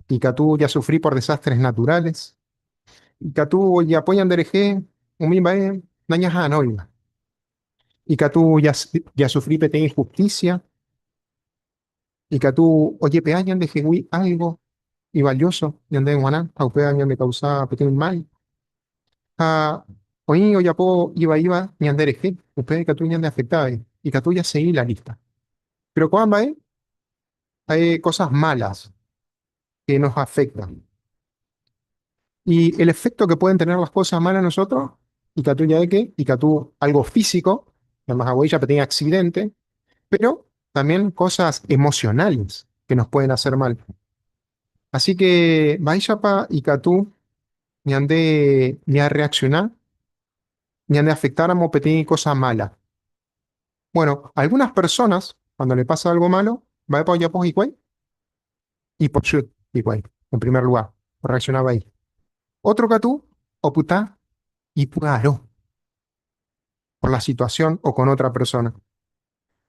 Ikatu jasufri por desastres naturales. Ikatu ojapo ñanderehe umi mba'e nañaha'arõiva. Ikatu jasufri peteĩ injusticia. Ikatu ojepe'a ñandehegui algo ivalioso ñandéve g̃uarã ha upéva ñandekausa peteĩ mal. Ha oĩ ojapo ivaíva ñanderehe, upéva ikatu ñandeafekta avei. Ikatu jasegi la lista. Péro ko'ã mba'e ha'e cosas malas que nos afectan. Y el efecto que pueden tener las cosas malas en nosotros, ikatu ja'éke, ikatu algo físico, haguéicha peteĩ accidente, pero también cosas emocionales que nos pueden hacer mal. Así que mba'éichapa ikatu ñande ñarreacciona ñandeafectáramo peteĩ cosa mala. Bueno, algunas personas, cuando le pasa algo malo, mba'épa ojapo hikuái? Ipochy hikuái, en primer lugar, orreacciona vai. Otro katu opyta ipy'aro por la situación o con otra persona.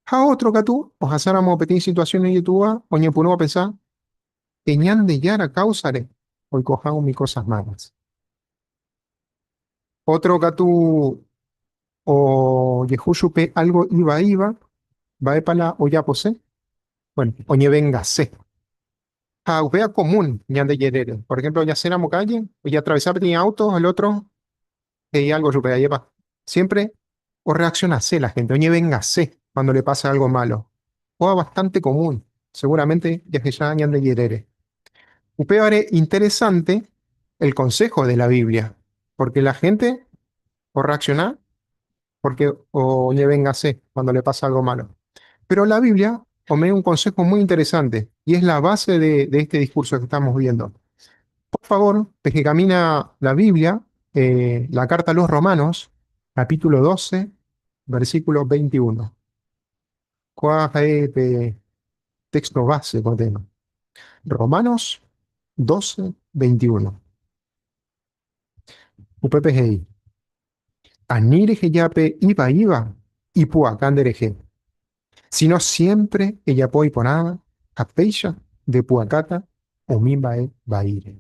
Ha otro katu ohasáramo peteĩ situación ijetu'úva oñepyrũ opensa pe Ñandejára káusare oikoha umi cosas malas. Otro katu ojehu chupe algo ivaíva, mba'épa la ojapose? Bueno, oñevengase. Ha upéva común ñande jerére. Por ejemplo, ñasẽramo calle, ojeatravesa peteĩ auto, el otro he'i algo chupe, ajépa. Siempre orreaccionase la gente, oñevengase cuando le pasa algo malo. Kóva bastante común, seguramente jahecha ñande jerére. Upévare interesante el consejo de la Biblia, porque la gente orreacciona porque oñevengase cuando le pasa algo malo. Pero la Biblia ome'ẽ un consejo muy interesante y es la base de este discurso que estamos viendo. Por favor, pehecamína la Biblia, la carta a los Romanos, capítulo 12, versículo 21. Kóa ha'e pe texto base ko tema. Romanos 12, 21. Upépe he'i, Ani reheja pe ivaíva ipu'aka nderehe, sino siempre ejapo iporãva ha péicha ndepu'akáta umi mba'e vaíre.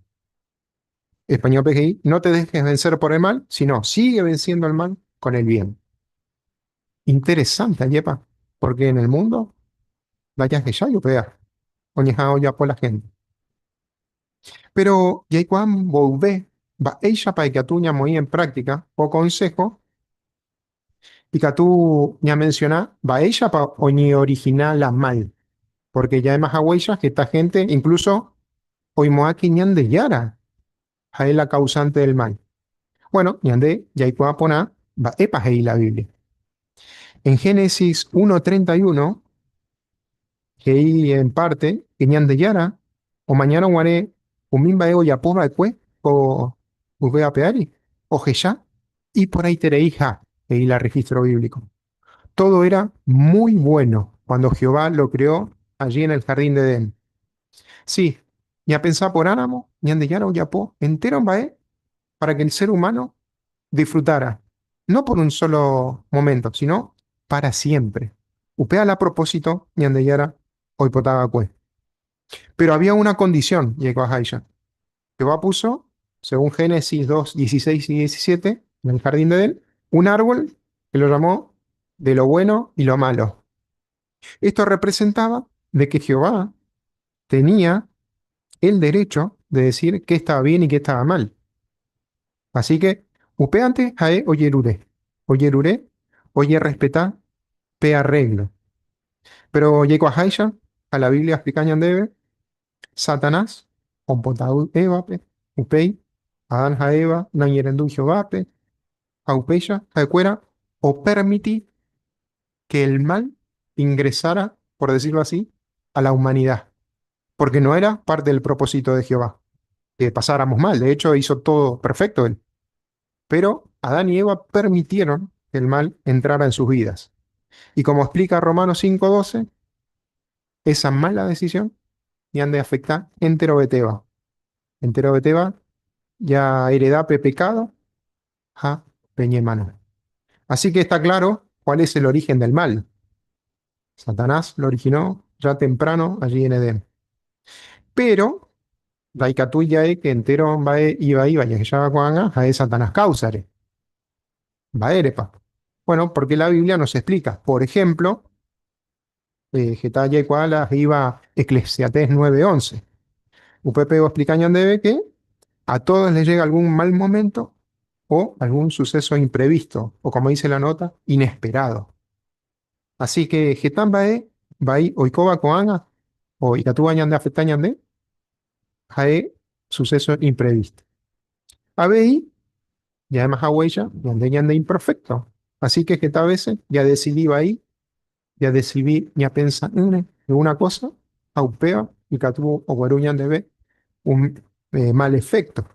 Españolpe he'i, No te dejes vencer por el mal, sino sigue venciendo el mal con el bien. Interesante, ajépa, porque en el mundo ndajahechái upéva oñeha'ã ojapo la gente. Péro jaikuaa mboyve mba'éichapa ikatu ñamoĩ en práctica ko consejo, ikatu ñamenciona mba'éichapa oñeorigina la mal, porque ja'éma haguéicha heta gente incluso oimo'ã ke Ñandejára ha'e la causante del mal. Bueno, ñande jaikuaa porã mba'épa he'i la Biblia. En Génesis 1:31 he'i en parte ke Ñandejára omañárõ guare umi mba'e ojapo va'ekue ko yvy ape ári, ohecha iporãitereiha, he'i la registro bíblico. Todo era muy bueno cuando Jehová lo creó allí en el jardín de Edén. Sí, ñapensa porãramo, Ñandejára ojapo entéro mba'e para que el ser humano disfrutara, no por un solo momento, sino para siempre. Upéva la propósito Ñandejára oipota va'ekue. Pero había una condición, jaikuaaháicha. Jehová puso, según Génesis 2, 16 y 17, en el jardín de Edén, un árbol que lo llamó de lo bueno y lo malo. Esto representaba de que Jehová tenía el derecho de decir qué estaba bien y qué estaba mal. Así que, upéante ha'e ojerure, ojerure, ojerrespeta pe arreglo. Pero jaikuaaháicha, ha la Biblia explica ñandéve, Satanás ombotavy Évape, upéi Adán ha Eva noñerendúi Jehovápe, ha upéicha ha'ekuéra opermiti que el mal ingresara, por decirlo así, a la humanidad, porque no era parte del propósito de Jehová, que pasáramos mal, de hecho hizo todo perfecto él. Pero Adán y Eva permitieron que el mal entrara en sus vidas. Y como explica Romanos 5:12, esa mala decisión ñande afecta enterovetéva. Enterovetéva jahereda pe pecado ha pe ñemano. Así que está claro cuál es el origen del mal. Satanás lo originó ya temprano allí en Edén. Pero Ndaikatúi ja'e ke entéro mba'e ivaíva jahecháva ko'ág̃a ha'e Satanás káusare. Mba'érepa? Bueno, porque la Biblia nos explica. Por ejemplo, heta jaikuaa la he'íva Eclesiastés 9:11. Upépe oexplika ñandéve que a todos les llega algún mal momento o algún suceso imprevisto, o como dice la nota, inesperado. Así que heta mba'e vai oikóva ko'ág̃a o ikatúva ñandeafecta ñande, ha'e suceso imprevisto. Avei, ja'éma haguéicha, ñande ñande imperfecto. Así que heta veces jadecidi vai, jadecidi ñapensa'ỹre alguna cosa, ha upéva ikatu ogueru ñandéve un mal efecto.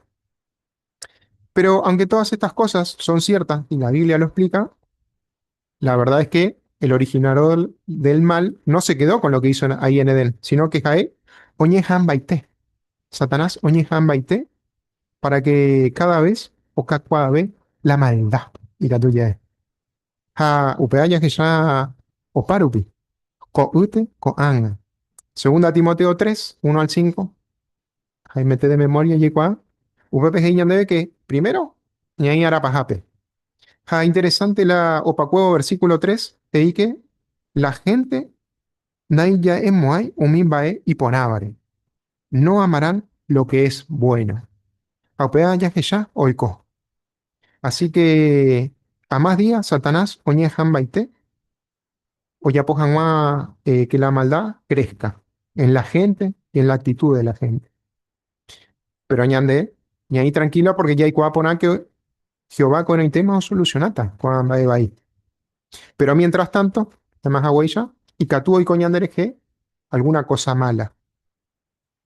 Pero aunque todas estas cosas son ciertas y la Biblia lo explica, la verdad es que el originador del mal no se quedó con lo que hizo ahí en Edén, sino que ha'e oñeha'ãmbaite. Satanás oñeha'ãmbaite para que cada vez okakuaave la maldad ikatu ja'e. Ha upéva jahecha opárupi, ko'ýte ko'ág̃a. Segunda Timoteo 3, 1 al 5, haimete de memoria jaikuaa, upépe he'i ñandéve que primero ñaĩ arapahápe. Ha interesante la opakuévo versículo 3, he'i que la gente ndaija'emo'ãi umi mba'e iporãvare. No amarán lo que es bueno. Ha upéva jahecha oiko. Así que a más día Satanás oñeha'ãmbaite ojapo hag̃ua que la maldad crezca en la gente y en la actitud de la gente. Pero ñande ñaĩ tranquilo porque jaikuaa porã que Jehová ko'ẽrõitéma osolucionáta ko'ã mba'e vai. Pero mientras tanto, además haguéicha, ikatu oiko ñanderehe alguna cosa mala.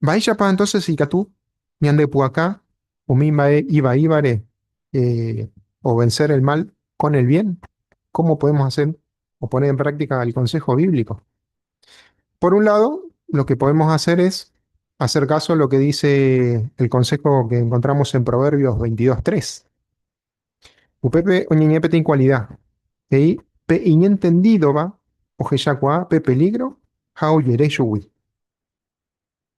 Mba'éichapa entonces ikatu ñandepu'aka umi mba'e ivaívare o vencer el mal con el bien? ¿Cómo podemos hacer o poner en práctica el consejo bíblico? Por un lado, lo que podemos hacer es hacer caso a lo que dice el consejo que encontramos en Proverbios 22.3. Upépe oñeñe'ẽ peteĩ cualidad. He'i pe iñentendídova ohechakuaa pe peligro ha ojere chugui.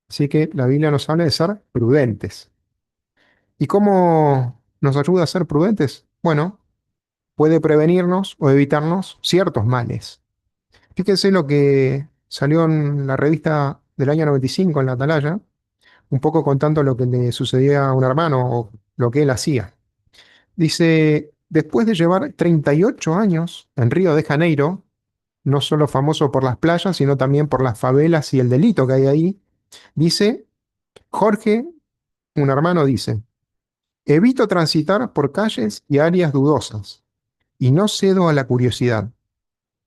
Así que la Biblia nos habla de ser prudentes. ¿Y cómo nos ayuda a ser prudentes? Bueno, puede prevenirnos o evitarnos ciertos males. Fíjense lo que salió en la revista del año 95 en la Atalaya, un poco contando lo que le sucedía a un hermano o lo que él hacía. Dice, después de llevar 38 años en Río de Janeiro, no solo famoso por las playas, sino también por las favelas y el delito que hay ahí, dice, Jorge, un hermano dice, evito transitar por calles y áreas dudosas y no cedo a la curiosidad.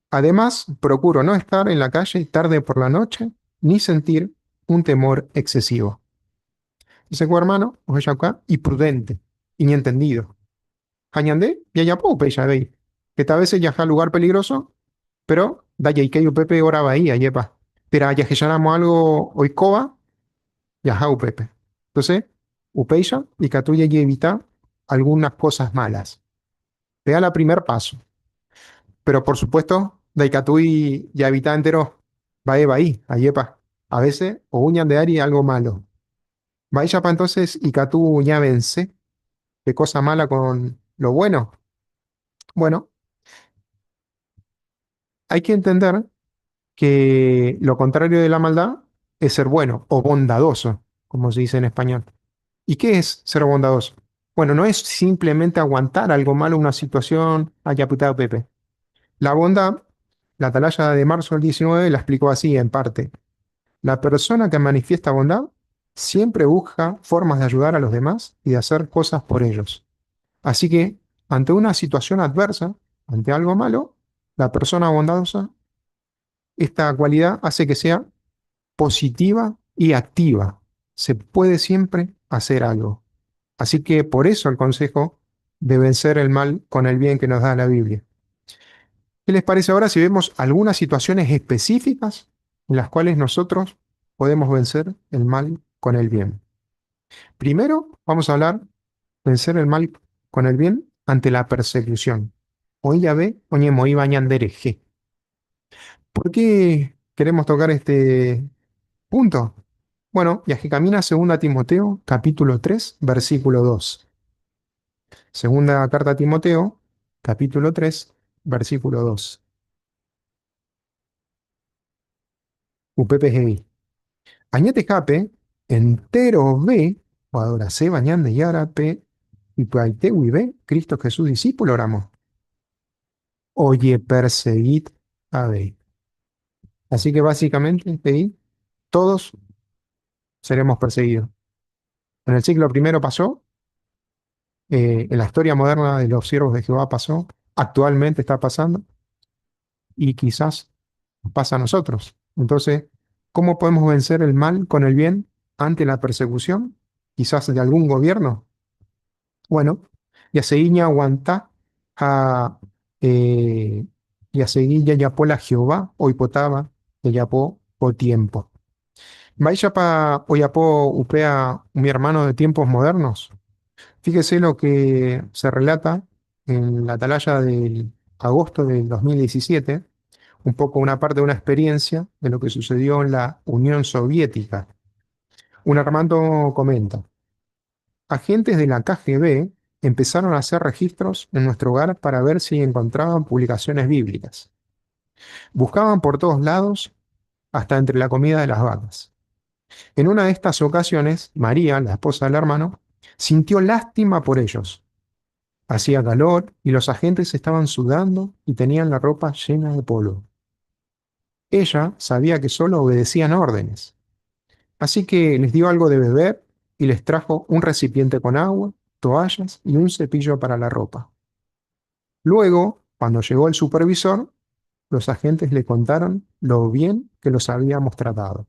Además, procuro no estar en la calle tarde por la noche ni sentir un temor excesivo. Dice hermano, acá, y prudente, iñentendido. Ha ñande, jajapo upéicha avei. Que a veces jaha lugar peligroso, pero ndajaikéi upépe hora vai, ajépa. Térã jahecháramo algo oikóva, jaha upépe. Entonces, upéicha ikatu jajeevita algunas cosas malas. Vea la primer paso. Pero por supuesto, ndaikatúi jaevita entero mba'e vai, ajépa. A veces, ou ñande ári algo malo. Mba'éichapa entonces ikatu ñavense de cosa mala con lo bueno. Bueno, hay que entender que lo contrario de la maldad es ser bueno o bondadoso, como se dice en español. ¿Y qué es ser bondadoso? Bueno, no es simplemente aguantar algo malo, una situación, putado Pepe. La bondad, la atalaya de marzo del 19 la explicó así en parte. La persona que manifiesta bondad siempre busca formas de ayudar a los demás y de hacer cosas por ellos. Así que, ante una situación adversa, ante algo malo, la persona bondadosa, esta cualidad hace que sea positiva y activa. Se puede siempre hacer algo. Así que por eso el consejo de vencer el mal con el bien que nos da la Biblia. ¿Qué les parece ahora si vemos algunas situaciones específicas en las cuales nosotros podemos vencer el mal con el bien? Primero, vamos a hablar vencer el mal con el bien ante la persecución. Oĩ jave oñemoĩva ñanderehe. ¿Por qué queremos tocar este punto? Bueno, jahechamína Segunda Timoteo, capítulo 3, versículo 2. Segunda carta a Timoteo, capítulo 3, versículo 2. Upépe he'i. Añetehápe, enterove oadoraséva Ñandejárape ipy'aite guive Cristo Jesús disípulo ramo, ojeperseguíta avei. Así que básicamente, he'i, todos seremos perseguidos. En el siglo primero pasó, en la historia moderna de los siervos de Jehová pasó, actualmente está pasando y quizás nos pasa a nosotros. Entonces, ¿cómo podemos vencer el mal con el bien ante la persecución? Quizás de algún gobierno. Bueno, jasegi ñaaguanta ha jasegi jajapo la Jehová oipotáva jajapo ko tiempo. Mba'éichapa ojapo upéva umi hermano de tiempos modernos? Fíjese lo que se relata en la atalaya del agosto del 2017, un poco una parte de una experiencia de lo que sucedió en la Unión Soviética. Un hermano comenta: agentes de la KGB empezaron a hacer registros en nuestro hogar para ver si encontraban publicaciones bíblicas. Buscaban por todos lados, hasta entre la comida de las vacas. En una de estas ocasiones, María, la esposa del hermano, sintió lástima por ellos. Hacía calor y los agentes estaban sudando y tenían la ropa llena de polvo. Ella sabía que solo obedecían órdenes. Así que les dio algo de beber y les trajo un recipiente con agua, toallas y un cepillo para la ropa. Luego, cuando llegó el supervisor, los agentes le contaron lo bien que los habíamos tratado.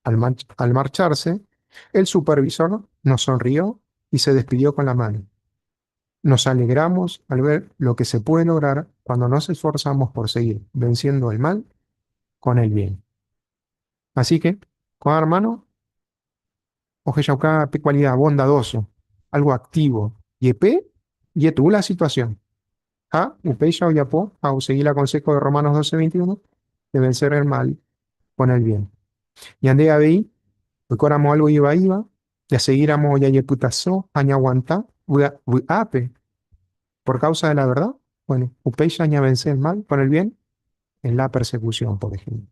Al marcharse, el supervisor nos sonrió y se despidió con la mano. Nos alegramos al ver lo que se puede lograr cuando nos esforzamos por seguir venciendo el mal con el bien. Así que, con hermano, ohechauka pe cualidad bondadoso, algo activo. Jepe, jetu'u la situación. Ha, upéicha ojapo, ha osegi la consejo de Romanos 12:21, de vencer el mal con el bien. Ñande avei, oikóramo algo ivaíva, jasegíramo jajepytaso ha ñaaguanta vy'ápe por causa de la verdad, bueno, upéicha ñavence el mal con el bien en la persecución, por ejemplo.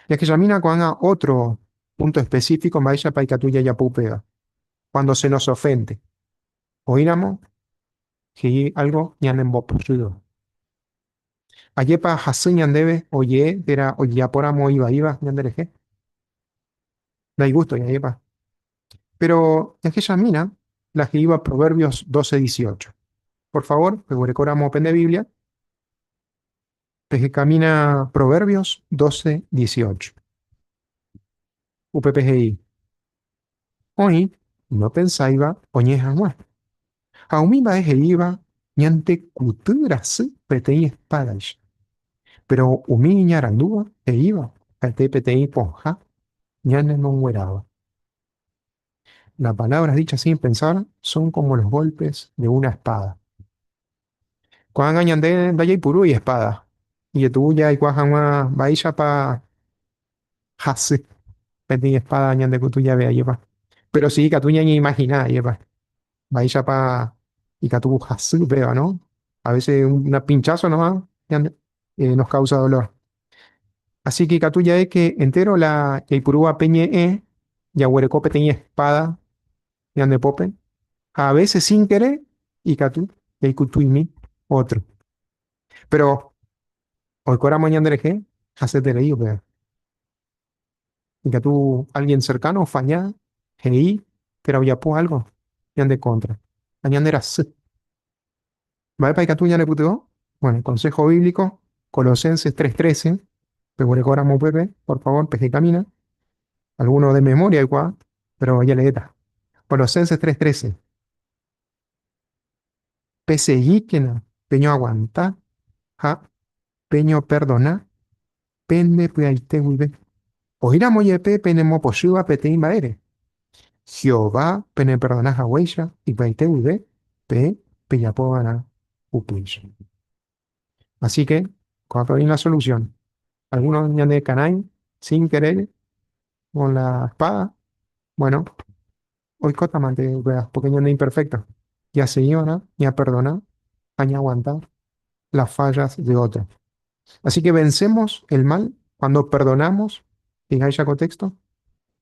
Jahechamína ko'ág̃a otro punto específico, mba'éichapa ikatu jajapo upéva. Cuando se nos ofende. Oĩramo he'i algo ñanembopochýva. Ajépa hasy ñandéve oje'e térã ojejapóramo ivaíva ñanderehe. Ndaigústoi, ajépa. Pero jahechamína la he'íva Proverbios 12:18. Por favor, peguerekóramo pende Biblia, pehekamína Proverbios 12:18. Upépe he'i, Oĩ nopensáiva oñe'ẽ hag̃ua, ha umi mba'e he'íva ñandekuty rasy peteĩ espádaicha. Péro umi iñarandúva he'íva ha'ete peteĩ pohã ñanemongueráva. Las palabras dichas sin pensar son como los golpes de una espada. Ko'ág̃a ñande ndajaipurúi espada, ijetu'u jaikuaa hag̃ua mba'éichapa hasy peteĩ espada ñandekutu jave ajépa. Péro si ikatu ñañeimagina ajépa mba'éichapa ikatu hasy upéva, no? A veces un pinchazo nomás nos causa dolor. Así que ikatu ja'e que entero la jaipurúva pe ñe'ẽ jaguereko peteĩ espada ñande pópe ha a veces sin querer ikatu jaikutuimi otro. Pero oikóramo ñanderehe hasyeterei upéva. Ikatu alguien cercano ofalla, he'i térã ojapo algo ñande contra ha ñande rasy. Mba'épa ikatu ñanepytyvõ? Bueno, consejo bíblico, Colosenses 3:13, peguerekóramo upépe, por favor, pehechamína. Alguno de memoria aikuaa, pero jaleéta. Colosenses 3:13. Pesegíkena peñoaguanta ha peñoperdona pende py'aite guive. Oĩramo jepe penemopochýva peteĩ mba'ére, Jehová peneperdona haguéicha ipy'aite guive peẽ pejapo va'erã upéicha. Así que, ko'ápe oĩ la solución. Algunos ñande karãi, sin querer, Con la espada. Bueno, oikótamante upéva, porque ñande imperfecto. Jaseguiva'erã, ñaperdona ha ñaaguanta las fallas de otro. Así que vencemos el mal cuando perdonamos, fijáis ya contexto,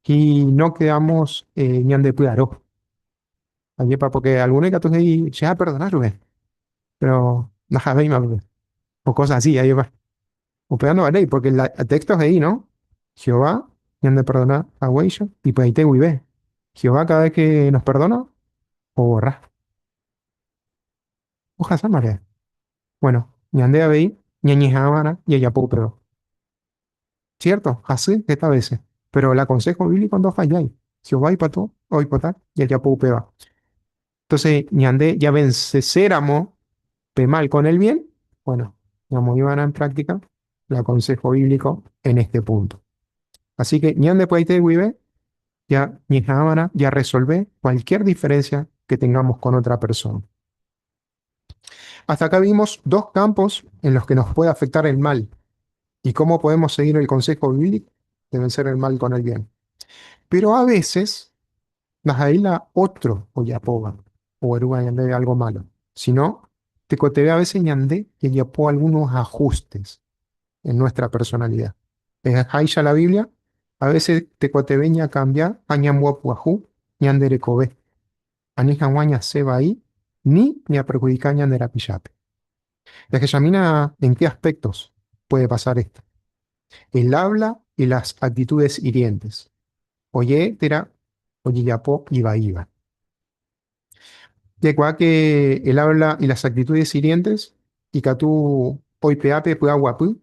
y no quedamos ñandepy'aro. Ajépa, porque algunos ikatu he'i che aperdona chupe, pero ndahavéima pype, o cosas así, ajépa. Upéva ndovaléi, porque el texto he'i, ¿no? Jehová ñandeperdona haguéicha ipy'aite guive. Jehová cada vez que nos perdona, oborra. Ohasáma rehe. Bueno, ñande avei ñañeha'ãva'erã jajapo upéva. Cierto, hasy heta vése, péro la konsého bíblico ndofallái. Jehová oipota jajapo upéva. Entonces, ñande javenceséramo pe mal con el bien, bueno, ñamoĩva'erã en práctica la consejo bíblico en este punto. Así que ñande py'aite guive ya ñeha'ãva'erã jarresolve cualquier diferencia que tengamos con otra persona. Hasta acá vimos dos campos en los que nos puede afectar el mal y cómo podemos seguir el consejo bíblico de vencer el mal con el bien. Pero a veces, la otro ojapóva oguerúva ñandéve algo malo, sino tekotevẽ a veces ñande jajapo algunos ajustes en nuestra personalidad. He'iháicha la Biblia, a veces tekotevẽ ñakambia ha ñamboapyahu ñande rekove, ani hag̃ua ñasẽ vai ni ñaperhudika ñande rapichápe. Jahechamína en qué aspectos puede pasar esto. El habla y las actitudes hirientes. Oje'e térã ojejapo ivaíva. Jaikuaa que el habla y las actitudes hirientes ikatu oipe'a pe py'aguapy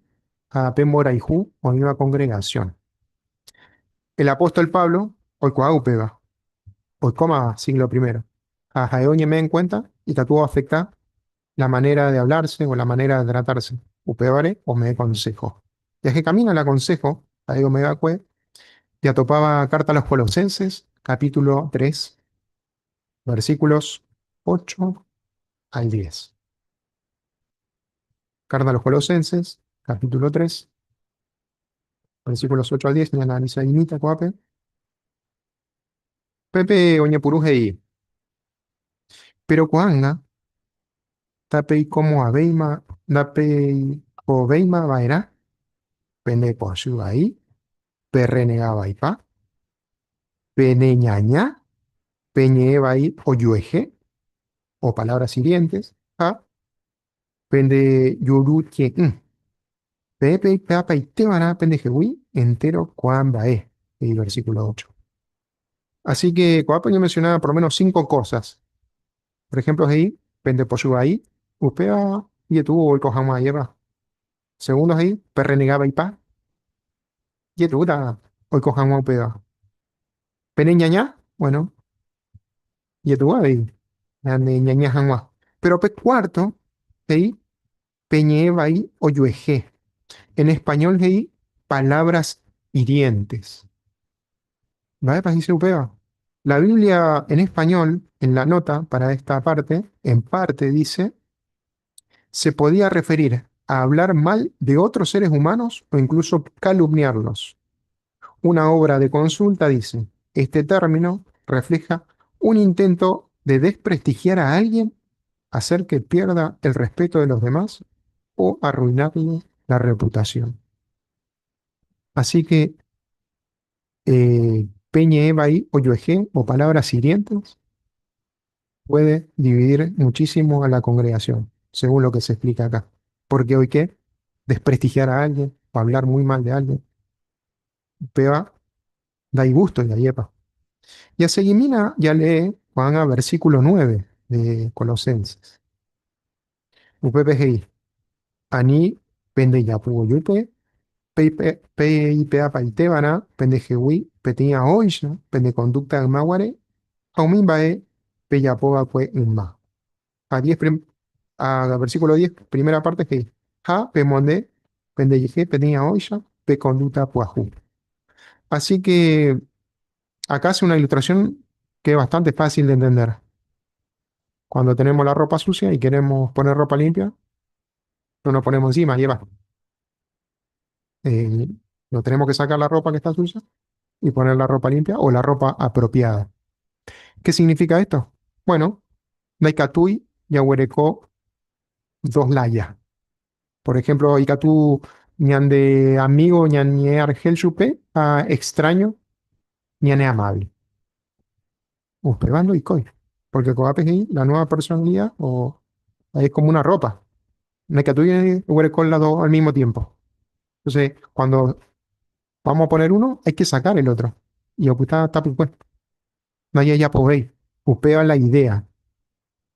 ha pe mborayhu oĩva congregación. El apóstol Pablo oikuaa upéva, oikóma siglo primero, ha ha'e oñeme'ẽ en cuenta ikatu oafecta la manera de hablarse o la manera de tratarse. Upévare ome'ẽ consejo. Jahechamína la consejo, ha'e ome'ẽ va'ekue, jatopáva Carta a los Colosenses, capítulo 3, versículos 8 al 10. Carta a los Colosenses, capítulo 3, versículos 8 al 10, ñaanalisaimíta ko'ápe. Pépe oñepyrũ he'i, Péro ko'ág̃a ndapeikomo'ãvéima ndapeikovéima va'erã pende pochy vai, perrenega vaipa, peneñaña, peñe'ẽ vai ojuehe, o palabras hirientes, ha pende juru tie'ỹ. Peẽ peipe'apaiteva'erã pendehegui entéro ko'ã mba'e, he'i versículo 8. Así que ko'ápe oñemensiona por lo menos cinco cosas. Por ejemplo, he'i pende pochy vai, upéva ijetu'u oiko hag̃ua ajépa. Segundo he'i perrenega vaipa, ijetu'úta oiko hag̃ua upéva. Pene ñaña, bueno, ijetu'u avei ñane ñaña hag̃ua. Péro pe cuarto he'i peñe'ẽ vai ojuehe. En español he'i palabras hirientes. Mba'épa he'ise upéva? La Biblia en español, en la nota para esta parte, en parte dice, se podía referir a hablar mal de otros seres humanos o incluso calumniarlos. Una obra de consulta dice, este término refleja un intento de desprestigiar a alguien, hacer que pierda el respeto de los demás o arruinarle la reputación. Así que peñe'ẽ vai ojuehe o palabras hirientes puede dividir muchísimo a la congregación, según lo que se explica acá. Porque hoy qué? Desprestigiar a alguien o hablar muy mal de alguien, upéva ndaigústoi ajépa. Jaseguimína jalee ko'ág̃a versículo 9 de Colosenses. Upépe he'i, Ani pendejapu ojupe, peipe'apaiteva'erã pendehegui peteĩ aóicha pende conducta yma guare ha umi mba'e pejapo va'ekue yma. Ha diez ha versículo diez, primera parte he'i, Ha pemonde pendejehe peteĩ aóicha pe conducta pyahu. Así que acá hace una ilustración que es bastante fácil de entender. Cuando tenemos la ropa sucia y queremos poner ropa limpia, no nos ponemos encima, lleva. No tenemos que sacar la ropa que está sucia Y poner la ropa limpia o la ropa apropiada. ¿Qué significa esto? Bueno, ndaikatúi jaguereko dos laya. Por ejemplo, ikatu ñande amigo ñañe argel chupe a extraño ñane amable. Upéva ndoikói. Porque ko'ápe he'i la nueva personalidad o ahí es como una ropa. Ndaikatúi jaguereko las dos al mismo tiempo. Entonces, cuando vamos a poner uno, hay que sacar el otro. Y opyta tapykue. Ndajajapovéi. Upéva la idea.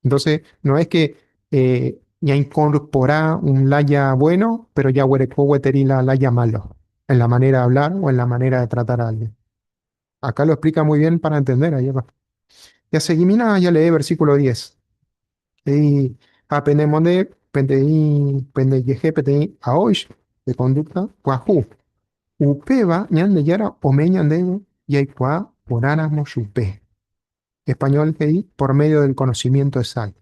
Entonces, no es que ñaincorpora un laya bueno, pero jaguereko gueteri la laya malo, en la manera de hablar o en la manera de tratar a alguien. Acá lo explica muy bien para entender. Ahí va. Ya seguimina, ya leí versículo 10. Y apenemonde, pendei, pendeyeje, petei, aoish, de conducta, pyahu. Upéva, Ñandejára, ome'ẽ ñandéve, jaikuaa porãramo chupe. Español he'i por medio del conocimiento exacto.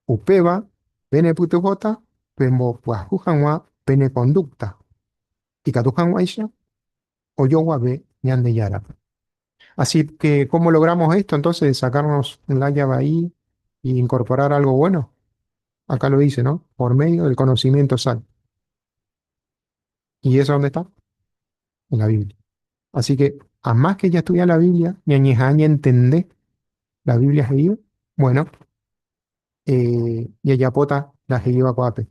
Upéva, penepytyvõta, pembopyahu hag̃ua pene conducta. Ikatu hag̃uáicha, ojoguave Ñandejárape. Así que, ¿cómo logramos esto? Entonces, sacarnos la llave ahí y incorporar algo bueno. Acá lo dice, ¿no? Por medio del conocimiento exacto. ¿Y eso dónde está? En la Biblia. Así que, a más que ya estudia la Biblia, ñañeja entendé la Biblia he'íva, bueno, jajapóta la he'íva ko'ápe.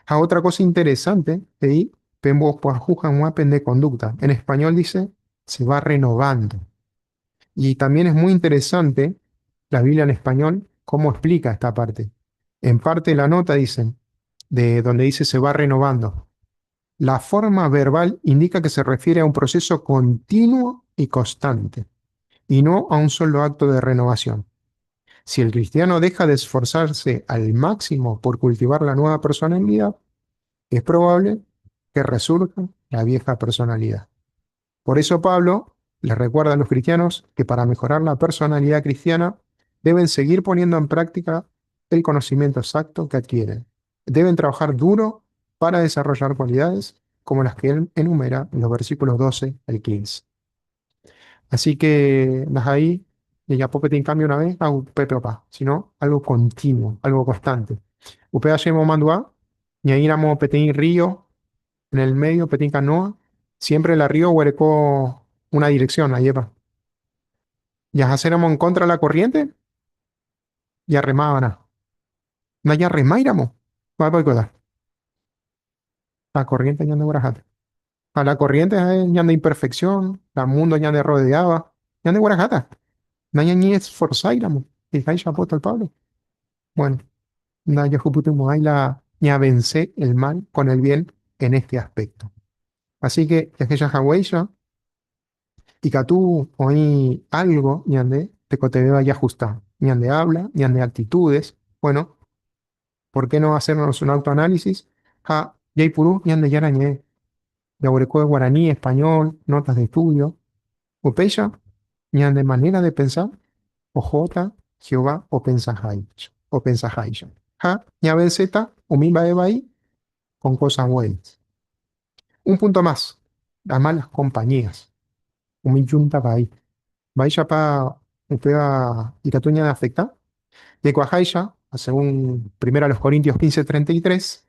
Ha otra cosa interesante, he'i, pembopyahu hag̃ua pende conducta. En español dice, se va renovando. Y también es muy interesante la Biblia en español, cómo explica esta parte. En parte la nota dicen, de donde dice se va renovando. La forma verbal indica que se refiere a un proceso continuo y constante, y no a un solo acto de renovación. Si el cristiano deja de esforzarse al máximo por cultivar la nueva personalidad, es probable que resurja la vieja personalidad. Por eso Pablo les recuerda a los cristianos que para mejorar la personalidad cristiana deben seguir poniendo en práctica el conocimiento exacto que adquieren. Deben trabajar duro para desarrollar cualidades como las que él enumera en los versículos 12 al 15. Así que las ahí, jajapo peteĩ cambio una vez, a upépe opa, sino algo continuo, algo constante. Upéva chemomandu'a, ñaĩramo peteĩ río en el medio, peteĩ canoa, siempre la río oguereko una dirección, ajépa. Jahaséramo en contra de la corriente, jaremava'erã. Ndajaremáiramo, mba'épa oikóta? La corriente ñandegueraháta. A la corriente es ñande imperfección, la mundo ñande rodeaba, ñandegueraháta. Nañañeesforzáiramo, he'iháicha apóstol Pablo. Bueno, ndajahupytymo'ãi la ñavense el mal con el bien en este aspecto. Así que, jahechahaguéicha, ikatu oĩ algo ñande tekotevẽva jajusta. Ñande habla, ñande actitudes. Bueno, ¿por qué no hacernos un autoanálisis? Ha jaipuru Ñandejára ñe'ẽ. Jaguereko guaraní, español, notas de estudio. Upéicha, ñande manera de pensar, ohóta Jehová opensaháicha. Opensaháicha. Ha ñavenséta umi mba'e vai con cosas buenas. Un punto más, las malas compañías. Umi junta vai. Mba'éichapa upéva ikatu ñaneafecta. Jaikuaaháicha, según primero a los Corintios 15:33,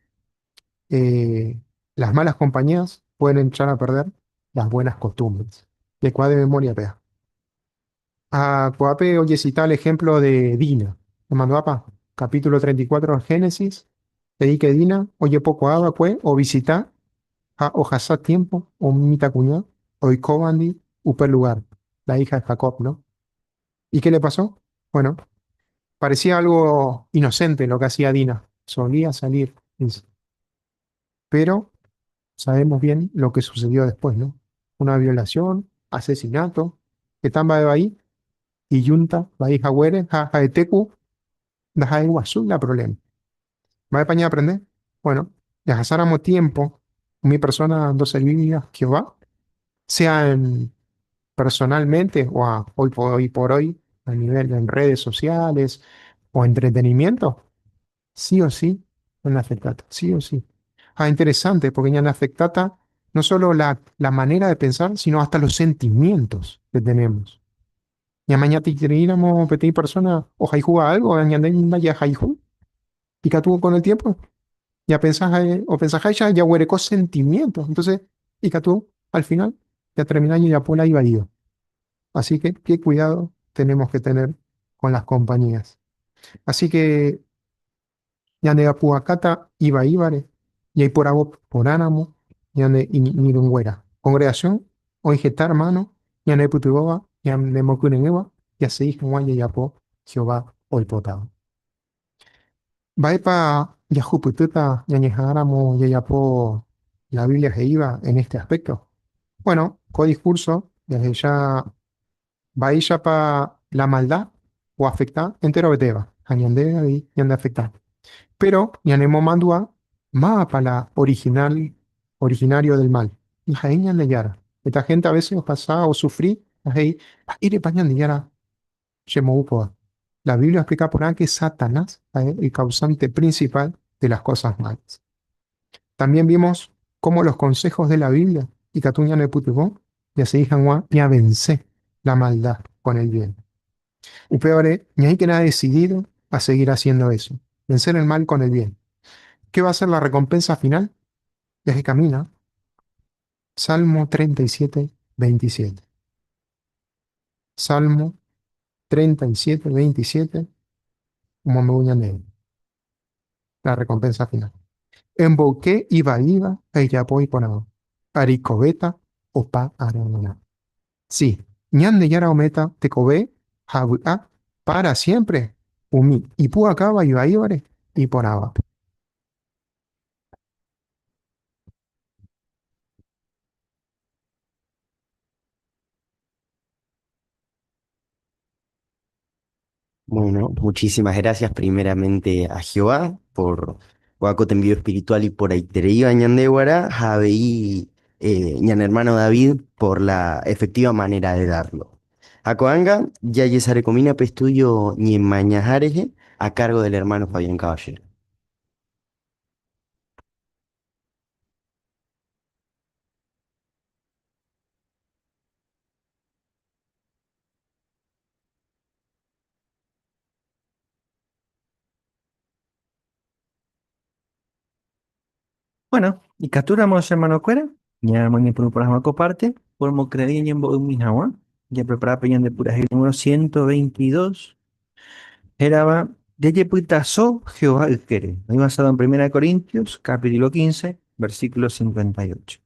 las malas compañías pueden echar a perder las buenas costumbres. Jaikuaa de memoria péa. A ko'ápe ojecita el ejemplo de Dina. Nemandu'ápa, capítulo 34 de Génesis, he'i que Dina ojepokuaa va'ekue ovisita ha ohasa tiempo umi mitãkuña oikóvandi upe lugar, la hija de Jacob, ¿no? ¿Y qué le pasó? Bueno, parecía algo inocente lo que hacía Dina. Solía salir, dice. Pero sabemos bien lo que sucedió después, ¿no? Una violación, asesinato, heta mba'e vai, ijunta, vai haguére, ha ha'etéku ndaha'eguasúi la problema. ¿Mba'épa ñaaprende? Bueno, jahasáramo tiempo, umi persona ndoservíriva Jehová, sea en, personalmente o hoy por hoy, a nivel en redes sociales o entretenimiento, sí o sí, ñaneafectáta, sí o sí. Ah, interesante, porque ñaneafectáta No solo la manera de pensar, sino hasta los sentimientos que tenemos. Ñamañatitereíramo peteĩ persona ohayhúva algo, ñande ndajahayhu, ikatu con el tiempo ya pensás, o pensás ya huereco sentimientos. Entonces, ikatu al final ya termina y ya pola iba ido. Así que qué cuidado tenemos que tener con las compañías. Así que ñande apuakata iba ibare, y ahí por agua por ánamo, ñande irũnguéra. Congregación, oĩ hermano, ñande pytyvõva, ñande mokyre'ỹva, jasegi hag̃ua jajapo Jehová oipotáva. Mba'épa jahupytýta ñañeha'ãramo jajapo la Biblia he'íva en este aspecto? Bueno, ko discurso jahecha mba'éichapa la maldad oafecta enterovetéva, ha ñande avei ñande afecta. Pero ñanemomandu'a mávapa la original, originario del mal. Ha'e Ñandejára. Esta gente a veces pasa o sufrí, he'i, mba'érepa Ñandejára chemboúpova. La Biblia explica por ahí que Satanás es el causante principal de las cosas malas. También vimos cómo los consejos de la Biblia ikatu ñanepytyvõ jasegi hag̃ua ñavense la maldad con el bien. Upévare, ñaĩkena decidido a seguir haciendo eso, vencer el mal con el bien. ¿Qué va a ser la recompensa final? Ya que camina. Salmo 37, 27. Salmo 37, 27. La recompensa final. Emboyke ivaíva ha ejapo iporãva. Ha reikovéta opa ára. Sí, Ñandejára ome'ẽta tekove ha vy'a para siempre. Umi ipu'akáva ivaívare iporãvape. Bueno, muchísimas gracias primeramente a Jehová por te envío espiritual y por aitereíva ñandéve g̃uarã, avei ñane hermano David por la efectiva manera de darlo. Ha ko'ág̃a jajesarekomína pe estudio Ñemañaha rehe a cargo del hermano Fabián Caballero. Bueno, ikatúramo che hermanokuéra, ñamoñepyrũ porã hag̃ua ko parte, pomokyre'ỹ ñembo'ymi hag̃ua, japrepara pe ñande purahéi número 122, hérava Jajepytaso Jehová ykére, oĩ basado en 1 Corintios, capítulo 15, versículo 58.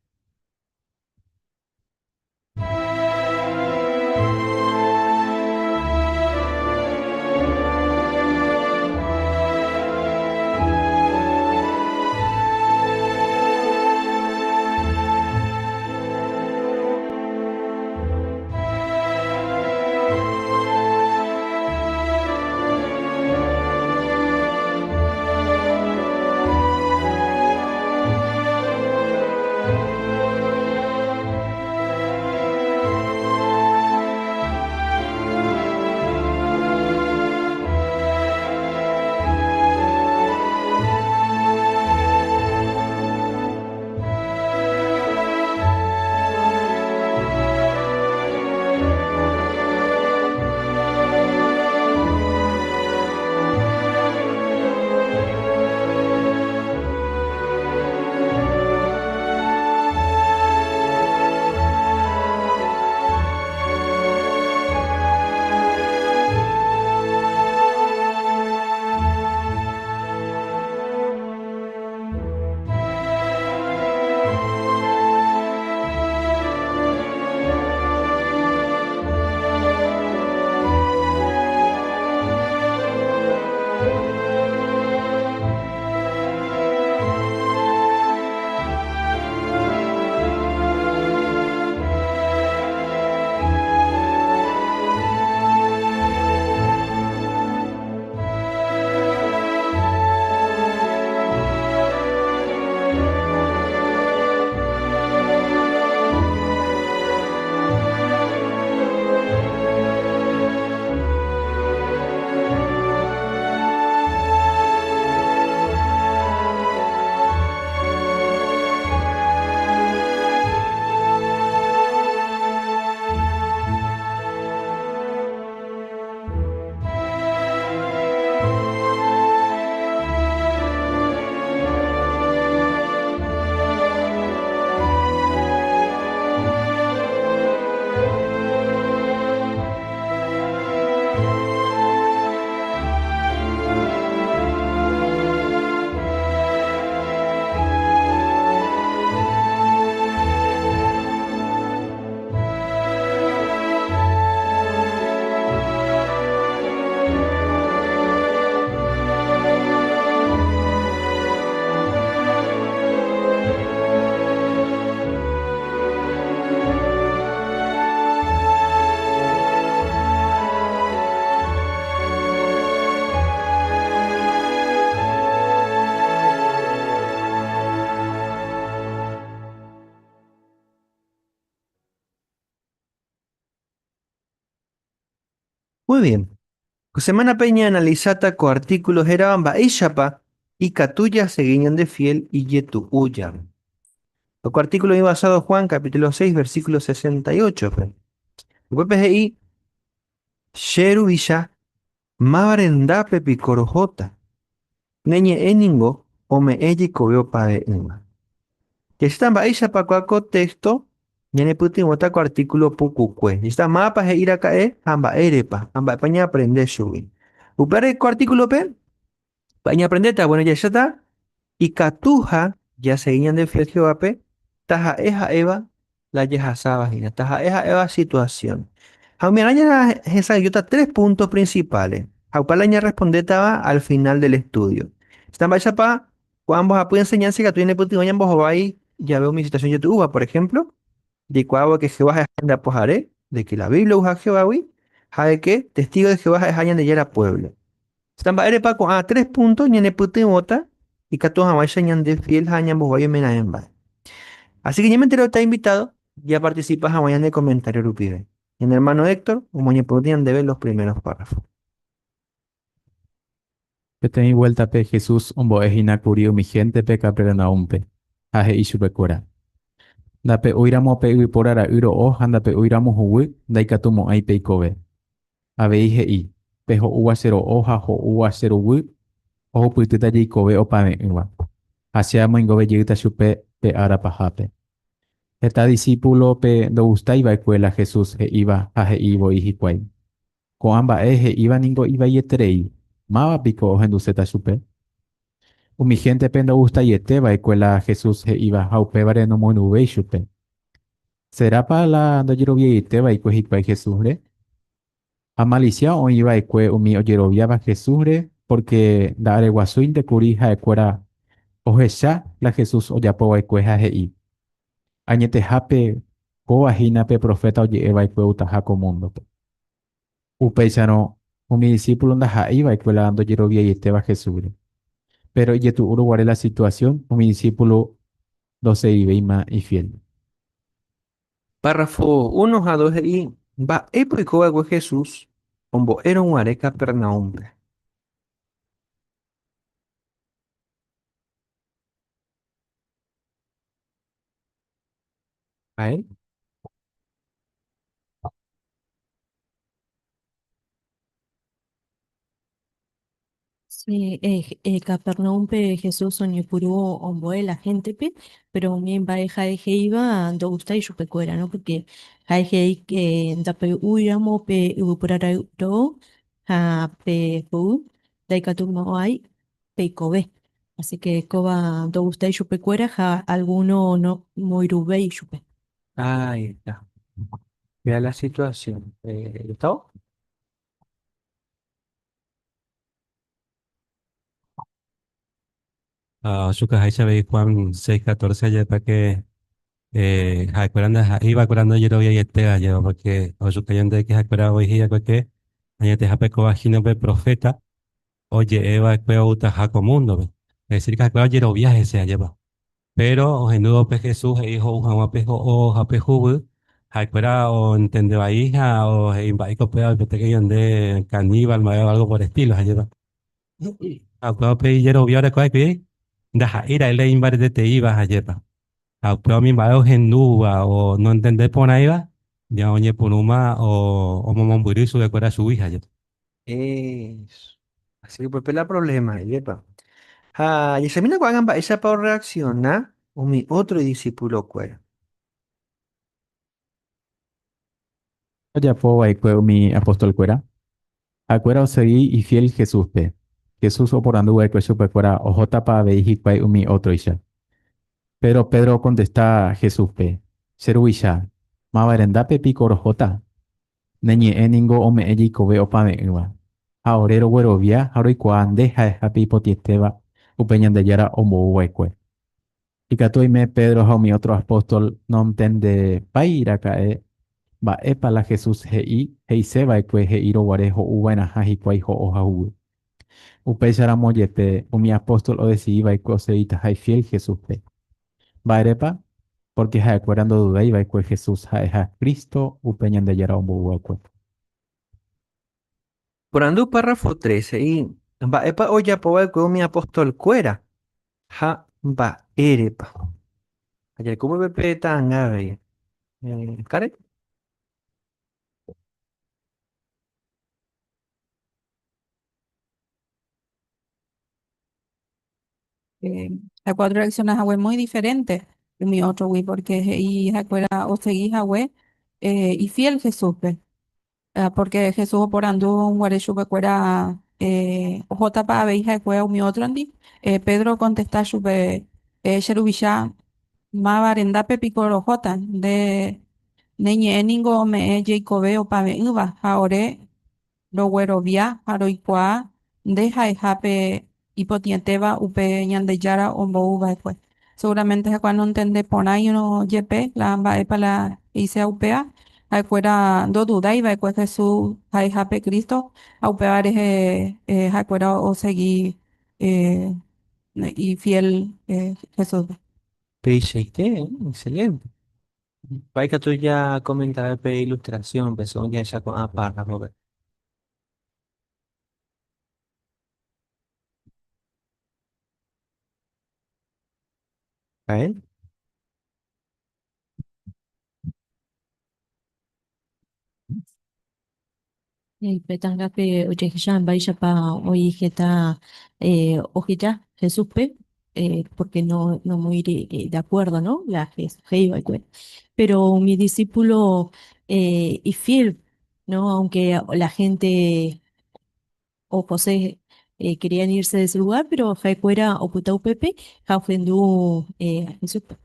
Muy bien. Ko semánape ñaanalisáta ko artíkulo hérava Mba'éichapa ikatu jasegi ñandefiél ijetu'u jave. Ko artíkulo oĩ basado Juan capítulo 6 versículo 68-pe. Upépe he'i, Che Ruvicha, máva rendápe piko rohóta? Ne ñe'ẽ ningo ome'ẽ jeikove opave'ỹva. Jahecháta mba'éichapa kóa ko téxto ñanepytyvõta ko artíkulo pukukue. Jahecháta mávapa he'i raka'e ha mba'érepa, ha mba'épa ñaaprende chugui. Upévare ko artíkulope mba'e ñaaprendéta? Bueno, jahecháta ikatuha jasegi ñande fiel Jehovápe taha'e ha'éva la jahasáva hína, taha'e ha'éva situasión. Ha umi araña hesa'ỹijóta tres puntos principales, ha upéva la ñarrespondétava al final del estudio. Está mba'éichapa ko'ã mbohapy enseñanza ikatu ñanepytyvõ ñambohovái jave umi situación jetu'úva, por ejemplo, jaikuaávo que Jehová ha'eha ñande Apohare, de que la Biblia ouha Jehovágui, ha de que testigo de Jehová ha'eha Ñandejára pueblo. Está mba'érepa ko'ã tres punto ñanepytyvõta ikatu hag̃uáicha ñande fiel ha ñambohovái oimeraẽ mba'e. Así que ñementeróta invitado ya participa hag̃ua ñane comentario rupive. Ñane hermano Héctor omoñepyrũta ñandéve los primeros párrafos. Peteĩ vuéltape Jesús ombo'e hína kuri umi héntepe Capernaúmpe, ha he'i chupekuéra, Ndape'úiramo pe yvypóra ra'y ro'o ha ndape'úiramo huguy, ndaikatumo'ãi peikove. Avei he'i, Pe ho'úva che ro'o ha ho'úva che ruguy ohupytýta jeikove opave'ỹva, ha che amoingove jeýta chupe pe ára pahápe. Heta disípulope ndogustái va'ekue la Jesús he'íva ha he'i voi hikuái, Ko'ã mba'e he'íva ningo ivaieterei, máva piko ohenduséta chupe? Umi héntepe ndogustaiete va'ekue la Jesús he'íva ha upévare nomoirũvéi chupe. Serápa la ndojeroviaiete va'ekue hikuái Jesúsre? Amalisia oĩ va'ekue umi ojeroviáva Jesúsre pórke nda'areguasúinte kuri ha'ekuéra ohecha la Jesús ojapo va'ekue ha he'i, Añetehápe kóva hína pe proféta oje'e va'ekue outaha ko múndope. Upéicharõ, umi disípulo ndaha'éi va'ekue la ndojeroviaietéva Jesúsre. Péro ijetu'úrõ guare la situasión, umi disípulo ndosegivéima ifiél. Párrafo uno ha dos he'i, Mba'épa oiko va'ekue Jesús ombo'érõ guare Capernaúmpe? Mba'e? Sí, Capernaúmpe Jesús oñepyrũ ombo'e la héntepe, péro umi mba'e ha'e he'íva ndogustái chupekuéra, no? Pórke ha'e he'i ndape'úiramo pe yvypóra ra'y ro'o ha pe ho'u, ndaikatumo'ãi peikove. Así ke kóva ndogustái chupekuéra ha algúno nomoirũvéi chupe. Ahí está. Vea la situación. Gustavo? Ha ochukaháicha avei Juan 6:14 ajépa ke ha'ekuéra ndaha'éiva ndojeroviaietéva ajépa, porque ochuka ñande que ha'ekuéra voi he'i'akue ke añetehápe kóva hína pe proféta oje'e va'ekue outaha ko múndope. Es decir, que ha'ekuéra ojerovia hese ajépa. Péro ohendúvo pe Jesús he'i ho'u hag̃ua pe ho'o ha pe huguy, ha'ekuéra oentende vai ha he'i mba'éiko péva oipota ke ñande caníbal mba'e o algo por estilo, ajépa. Ha upéva pe ijerovia oreko va'ekue ndaha'éi ra'e la imbareteteíva, ajépa. Ha upéva umi mba'e ohendúva o noentende porãiva, ja oñepyrũma omomombyry chupekuéra chugui, ajépa. Eso. Así que upépe la problema, ajépa. Ha jahechamína ko'ág̃a mba'éichapa orreaksiona umi ótro idisipulokuéra. Ojapo va'ekue umi apostolkuéra? Ha'ekuéra osegi ifiél Jesúspe. Jesús oporandu va'ekue chupekuéra ohótapa avei hikuái umi ótroicha. Péro Pedro okontesta Jesúspe, Che Ruvicha, máva rendápe piko rohóta? Ne ñe'ẽ ningo ome'ẽ jeikove opave'ỹva, ha ore roguerovia ha roikuaa nde ha'eha pe ipotĩetéva upe Ñandejára ombou va'ekue. Ikatu oime Pedro ha umi ótro apóstol nontendepái raka'e mba'épa la Jesús he'i he'ise va'ekue he'írõ guare ho'u va'erãha hikuái ho'o ha huguy. Upéicharamo jepe, umi apóstol odesidi va'ekue osegitaha ifiél Jesúspe. Mba'érepa? Pórke ha'ekuéra ndodudái va'ekue Jesús ha'eha Cristo upe Ñandejára ombou va'ekue. Porandu párrafo 13 y mba'épa ojapova'ekue umi apostolkuéra ha mba'érepa. Ajarekópe pe ta'anga avei. Karen? La cuatro reacciona hague muy diferente umi ótrogui porque he'i ha'ekuéra osegi hague ifiel Jesúspe. Porque Jesús oporandu guare chupekuéra ohótapa avei ha'ekuéra umi ótrondi, Pedro okontesta chupe, Che ruvicha, máva rendápe piko rohóta, nde ne ñe'ẽ ningo ome'ẽ jeikove opave'ỹva ha ore roguerovia ha roikuaa nde ha'eha pe ipotĩetéva upe Ñandejára ombou va'ekue. Seguramente ha'ekuéra nontende porãirõ jepe la mba'épa la he'iséva upéva, ha'ekuéra ndodudái va'ekue Jesús ha'eha pe Cristo ha upéva rehe ha'ekuéra osegi ifiel Jesúspe. Peichaite, excelente. Mba'e katu jakomentave pe ilustrasiónpe, según jahecha ko'ã párrafope. Rael? Pe ta'angápe ojehecha mba'éichapa oĩ heta oheja Jesúspe porque no nomoĩri de acuerdo, no? La Jesús he'i va'ekue. Pero umi discípulo ifiel, no? Aunque la gente o José querían irse de ese lugar, pero ha'ekuéra opyta upépe ha ohendu Jesúspe.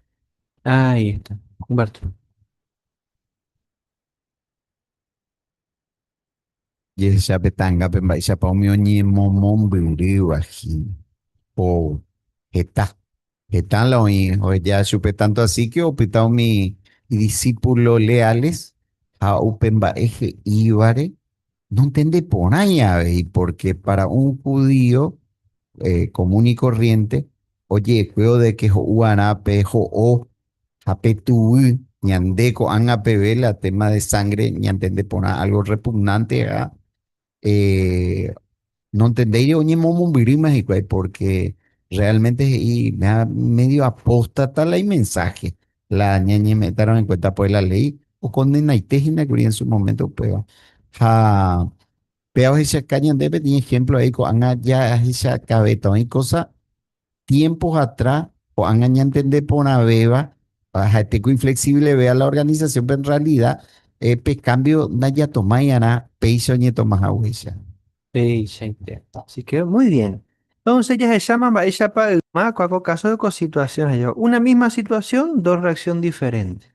Ahí está. Humberto. Jehecha pe ta'angápe mba'éichapa umi oñemomombyrýva hína. O heta, heta la oĩ oheja chupe tanto así que opyta umi idisípulo leales ha upe mba'e he'ívare nontende porãi avei porque para un judío común y corriente oje'ekuévo de que ho'u va'erã pe ho'o Ha pe tuguy, ñande ko'ág̃a peve la tema de sangre ñantende porã algo repugnante ha nontendéire oñemomombyrýma hikuái porque realmente he'i medio apóstata la imensaje, la ñañeme'ẽtarõ en cuenta pues la ley okondenaite hína kuri en su momento upéva. Ha péva ohechauka ñande peteĩ ejemplo ahí ko'ág̃a jahechakavéta oĩ cosa Tiempos atrás, ko'ág̃a ñantende porãvéva, ha'ete ku inflexibleve a la organización, pero en realidad pe cambio ndajatomái arã péicha oñetoma haguéicha. Peichaite. Así que muy bien. Entonces jahecháma mba'éichapa yma kua ko caso de ko situación he'íva. Una misma situación, dos reacción diferente.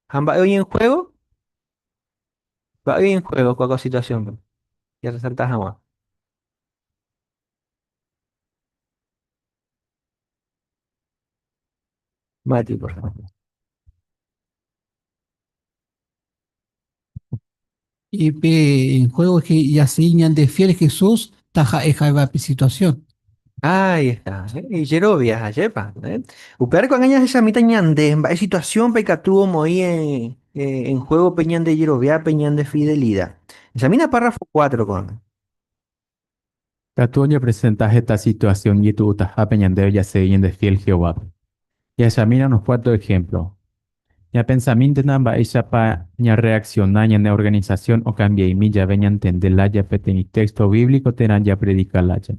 Ha mba'e oĩ en juego? Mba'e oĩ en juego kua ko situación-pe? Jarresalta hag̃ua. Mati, por favor. Y pe en juego es que jasegi ñande fiel Jesús taha'e ha'éva pe situación. Ahí está, ¿eh? Y jerovia, ajépa, ¿eh? Upévare ko'ág̃a jahechamíta ñande mba'e situación-pa ikatu omoĩ en juego pe ñande jerovia, pe ñande fidelidad. Jahechamína párrafo 4 ko'ág̃a. Katu oñepresenta heta situasión ijetu'utahápe ñandéve jasegi ñandefiél Jehovápe. Jahechamína unos kuánto ehémplo. Ñapensamíntena mba'éichapa ñarreaksiona ñane organisasión okambia'imi jave ñantende lája peteĩ téxto bíblico térã japredika lája.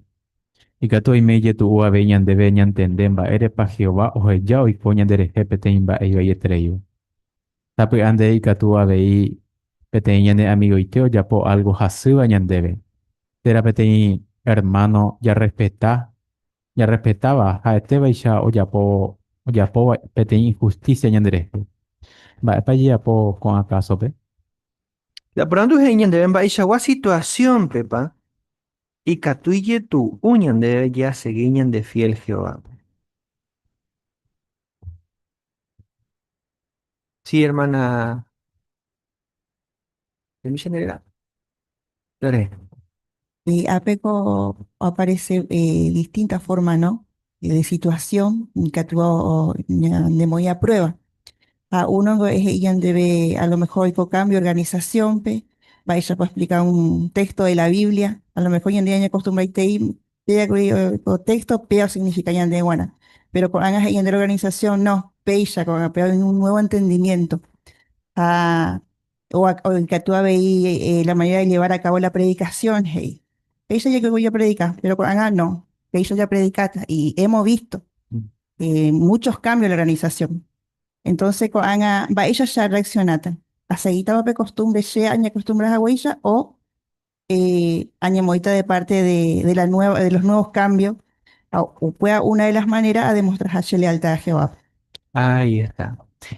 Ikatu oime ijetu'u avei ñandéve ñantende mba'érepa Jehová oheja oiko ñanderehe peteĩ mba'e ivaietereíva. Sapy'ánte ikatu avei peteĩ ñane amigoite ojapo álgo hasýva ñandéve, térã peteĩ ermáno jarrespeta jarrespetáva ha'etévaicha ojapo ojapóva peteĩ inhustísia ñanderehe. Mba'épa jajapo ko'ã kásope? Japorandu he'i ñandéve mba'eichagua situasiónpepa ikatu ijetu'u ñandéve jasegi ñandefiél Jehovápe. Sí, hermana. Misionera. Lore. Y ápeko aparece distintas formas, ¿no? De situación ikatu ñandemoĩ a prueba. Ha uno he'i ñandéve a lo mejor oiko cambio organización-pe. Mba'éichapa oexplica un texto de la Biblia, a lo mejor ñande ñañacostumbraitei péa kuri ko texto péa osignifica ñande g̃uarã, pero ko'ág̃a he'i ñande organización no, péicha ko'ág̃a péa oĩ un nuevo entendimiento ha o ikatu avei la manera de llevar a cabo la predicación he'i, péicha jaiko japredica, pero ko'ág̃a no, péicha japredicáta y hemos visto muchos cambios en la organización. Entonces ko'ág̃a mba'éicha che arreaccionáta, aseguítapa pe costumbre che añeacostumbra haguéicha o añemoĩta de parte de la nueva, de los nuevos cambios, upéva una de las maneras a demostrarha che lealtad a Jehová. Ahí está.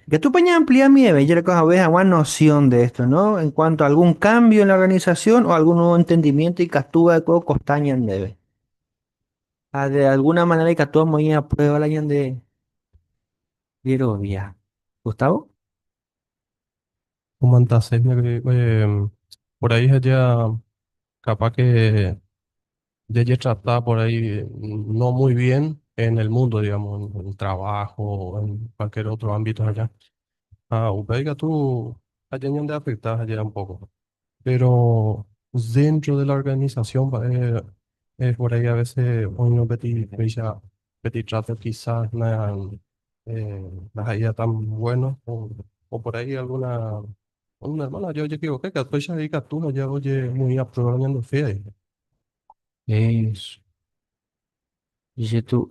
Que tú puedes ampliar mi yo le cojo noción de esto, ¿no? En cuanto a algún cambio en la organización o algún nuevo entendimiento y captura de costaña debe. Ah, de alguna manera y captura muy a prueba la de Jerovia. Gustavo. Por ahí allá capaz que ya trata por ahí no muy bien en el mundo, digamos, en el trabajo, en cualquier otro ámbito allá. Ah, upéi tú allá donde afectas allá un poco. Pero dentro de la organización, por ahí a veces uno petit, petit trato quizás no eh, tan bueno o por ahí alguna una hermana, yo equivoqué, que después ya tú ya oye muy a prueba fe ahí. Eso. Dice tú,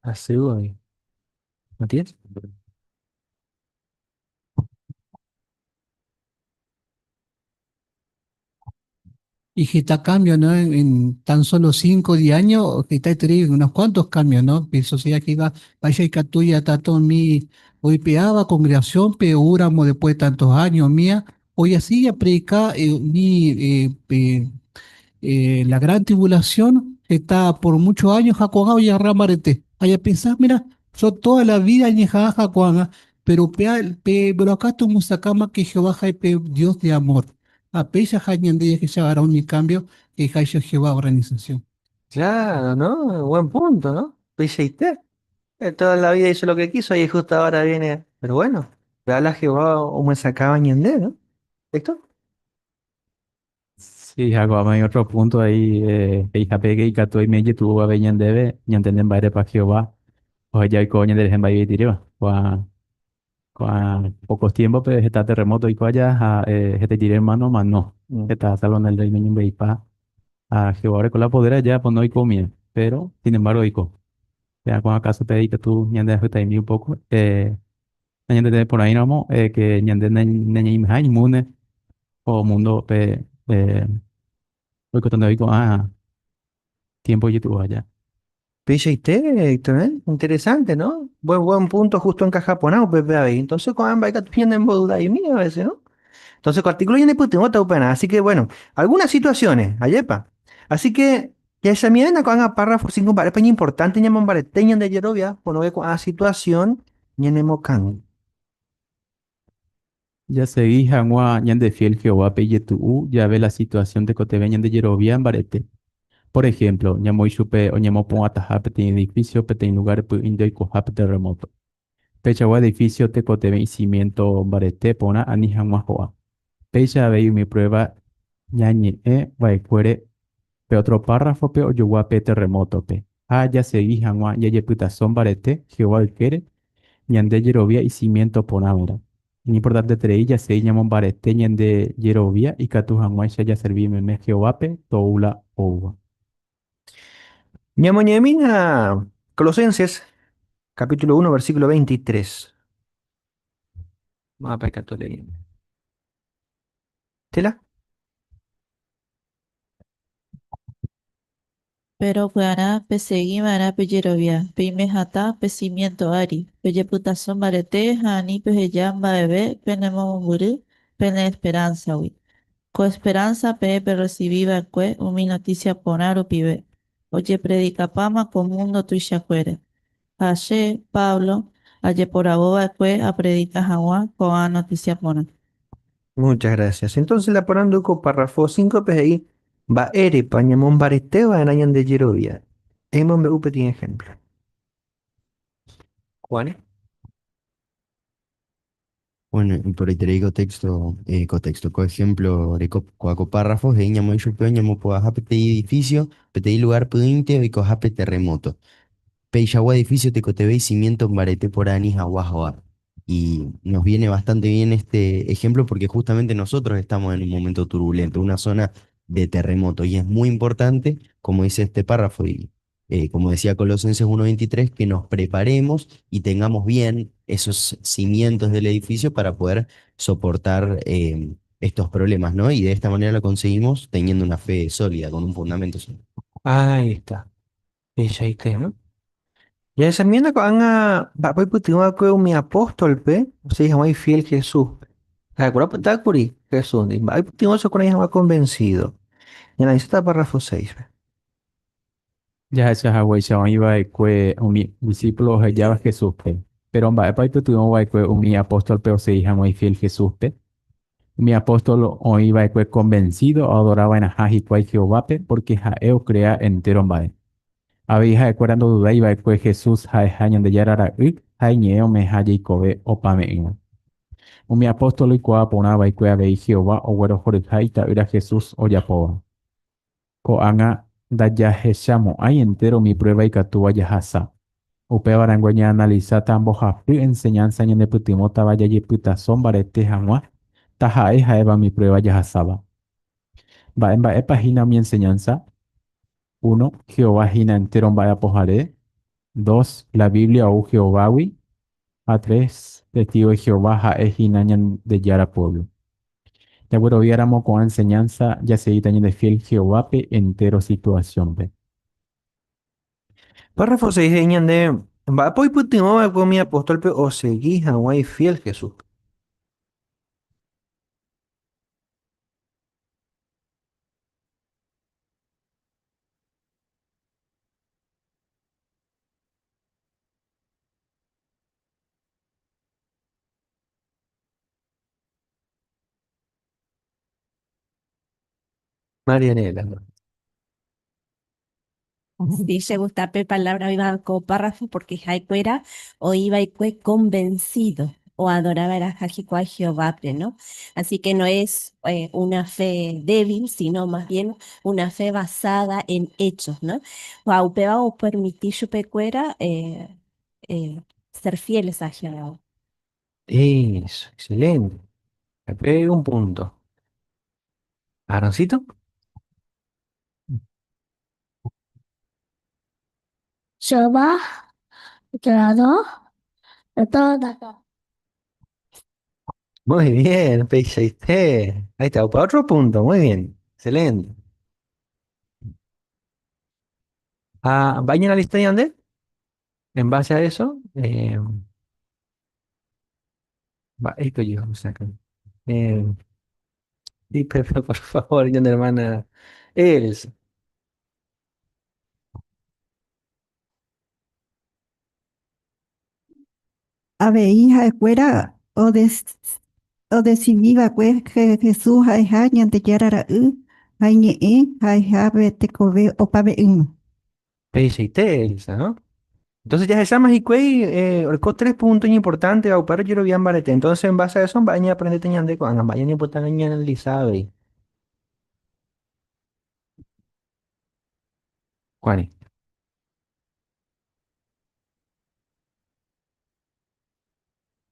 así güey. ¿Matías? Y que está cambio, ¿no? En tan solo 5 o 10 años, que está teniendo unos cuantos cambios, ¿no? Mi sociedad que iba, vaya y catuya, tato mi, hoy peaba congregación, peúramo después de tantos años, mía, hoy así a predicar mi, la gran tribulación está por muchos años, Jacob y Ramarete. Allá pensás, mira, yo toda la vida añejaba Jacob, pero pero acá estamos acá que Jehová pe Dios de amor. A pesar de que se hará un cambio que Jehová organización. Claro, ¿no? Buen punto, ¿no? Pese toda la vida hizo lo que quiso y justo ahora viene. Pero bueno, la Jehová o me sacaba ñende, ¿no? ¿Héctor? Sí, hago hay otro punto ahí, hija pegue y catu y meye tuvo a ñandeve, ñantenden baile pa Jehová, o ya y coño del jemba y tireba, cua pocos tiempos pues está terremoto y cuaya este tire hermano más no, está salón el rey y pa a Jehová con la poder allá pues no y comía, pero sin embargo y ya cuando acaso te que tú ñande un poco, ñande por ahí no, que ñande ñe inmune o mundo pe hoy ah tiempo YouTube allá. Héctor, ¿eh? Interesante, ¿no? Buen punto justo en Cajaponao, Pepe ahí. Entonces, con ambas tienen duda y mía a veces, ¿no? Entonces, con artículo ya no pena. Así que, bueno, algunas situaciones, ayepa. Así que, ya esa mierda con a párrafo 5 para importante ñamon bareteñan de Yerovia, por no con a situación ñanemocan. Ya seguí hangua ñande fiel Jehová pe yetu'u, ya ve la situación de cotebeñan de Yerovia en barete. Por ejemplo, ñamoy chupe o ñamopon ataja peteĩ edificio peteĩ lugar pu indio y coja terremoto. Pechagua edificio te cotebe y cimiento barete pona ani hangua joa. Pecha ve mi prueba ñañe e vaekuere pe otro párrafo pe oyogua pe terremoto pe. Ah, ya seguí hangua ya yeputazón barete Jehová quiere ñande yerovia y cimiento pona vera. Importante trei ya se ñamon barete ñande yerovia y katu hangua ya serví meme Jehová pe toula ouva. Ñamoñemina Colosenses, capítulo 1, versículo 23. Vamos a leyendo. ¿Tela? Pero pearã peseguiva'erã pejerovia, peimehata pe cimiento ári, pejepytaso mbarete ha ani peheja mba'eve penemomombyry pene esperanza-gui. Ko esperanza peẽ perecibiva'ekue umi noticia porã rupive, ojepredicapáma ko mundo tuichakuére. Ha che, Pablo, ajeporavova'ekue apredica hag̃ua ko'ã noticia porã. Muchas gracias. Entonces la poranduko párrafo 5 pe mba'érepa ñamombareteva'erã ñande jerovia. Emombe'u peteĩ ejemplo. Juan. Bueno, iporãiterei ko texto, ko texto, ko ejemplo reko kóva ko párrafo he'i ñamoĩ chupe oñemopu'ãha peteĩ edificio, peteĩ lugar py'ỹinte oikohápe terremoto. Peichagua edificio tekotevẽ icimiento mbarete porã ani hag̃ua ho'a. Y nos viene bastante bien este ejemplo porque justamente nosotros estamos en un momento turbulento, una zona de terremoto, y es muy importante, como dice este párrafo, y como decía Colosenses 1:23, que nos preparemos y tengamos bien esos cimientos del edificio para poder soportar estos problemas, ¿no? Y de esta manera lo conseguimos teniendo una fe sólida, con un fundamento sólido. Ahí está. Peichaite, ¿no? Jahechamína ko'ág̃a mba'épa oipytyvõ va'ekue umi apóstolpe osegi hag̃ua ifiél Jesúspe. Ha'ekuéra opytákuri Jesúsndi. Mba'e oipytyvõ chupekuéra oĩ hag̃ua konvensído? Ñaanalisáta párrafo 6-pe. Jahecha haguéicha oĩ va'ekue umi disípulo ohejáva Jesúspe. Péro mba'épa oipytyvõ va'ekue umi apóstolpe osegi hag̃ua ifiél Jesúspe? Umi apóstol oĩ va'ekue konvensído oadora va'erãha hikuái Jehovápe pórke ha'e okrea entéro mba'e. Avei ha'ekuéra ndodudái va'ekue Jesús ha'eha Ñandejára Ra'y ha iñe'ẽ ome'ẽha jeikove opave'ỹva. Umi apóstol oikuaa porã va'ekue avei Jehová oguerohoryha Ita'ýra Jesús ojapóva. Ko'ág̃a ndajahechamo'ãi entéro umi pruéva ikatúva jahasa. Upéva rangue ñaanalisáta mbohapy enseñánsa ñanepytyvõtava jajepytaso mbarete hag̃ua taha'e ha'éva umi pruéva jahasáva. Mba'e mba'épa hína umi enseñánsa? Uno, Jehová hína entéro mba'e apohare. Dos, la Biblia ou Jehovágui. Ha tres, testígo de Jehová ha'e hína Ñandejára puévlo. Jagueroviáramo ko'ã enseñánsa jasegíta ñandefiél Jehovápe entéro situasiónpe. Párrafo 6 he'i ñande, Mba'épa oipytyvõ va'ekue umi apóstolpe osegi hag̃ua ifiél Jesúspe? Marianela. Sí, chegusta pe palabra oĩva ko párrafo porque ha'ekuéra oĩva'ekue convencido oadorava'erãha hikuái Jehovápe, ¿no? Así que no es una fe débil, sino más bien una fe basada en hechos, ¿no? Ha upéva opermiti chupekuéra ser fieles a Jehová. Eso, excelente. Me pego un punto. Aaroncito. Jehová, creador de todas las cosas. Muy bien, peichaite. Ahí está, para otro punto. Muy bien. Excelente. Ah, ¿vayan a la lista de Andrés? En base a eso, va, esto yo, o sea, sí, Pepe, por favor, mi hermana Elsa. Avei ha'ekuéra odesidí va'ekue Jesús ha'eha Ñandejára Ra'y ha iñe'ẽ ha'eha pe tekove opave'ỹva. Peichaite, Elsa, ¿no? Entonces jahecháma hikuái oreko tres punto iñimportánteva upéva rojerovia mbarete. Entonces en base a eso mba'e ñaaprendéta ñande ko'ág̃a, mba'e ñañepytã ñaanalisa avei. Juani.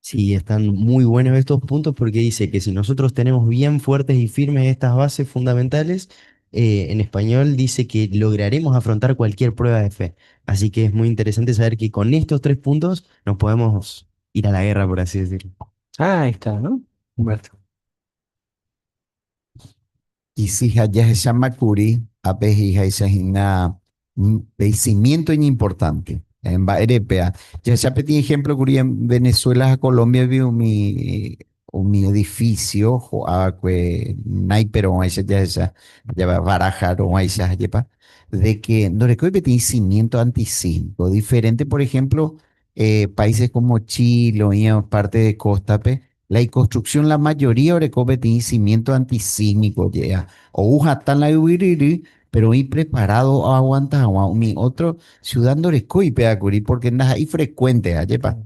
Sí, están muy buenos estos puntos porque dice que si nosotros tenemos bien fuertes y firmes estas bases fundamentales, en español dice que lograremos afrontar cualquier prueba de fe. Así que es muy interesante saber que con estos tres puntos nos podemos ir a la guerra, por así decirlo. Ah, ahí está, ¿no? Humberto. Isy ha jahechámakuri ápe he'iháicha hína pe icimiento iñimportante. Mba'érepea? Jahecha peteĩ ejemplo kuri en Venezuela ha Colombia-gui umi umi edificio ho'ava'ekue naiperõguáicha jahecha java baraja-rõguáicha jepa, de que ndorekói peteĩ cimiento antisísmico. Diferente, por ejemplo, países como Chile oĩva parte de costa-pe, La iconstrucción la mayoría oreko peteĩ cimiento antisísmico oje'éva. Ou hatã la yvyryry, pero oĩ preparado oaguanta hag̃ua umi otro ciudad ndorekói péva kuri porque ndaha'éi frecuente, ajépa.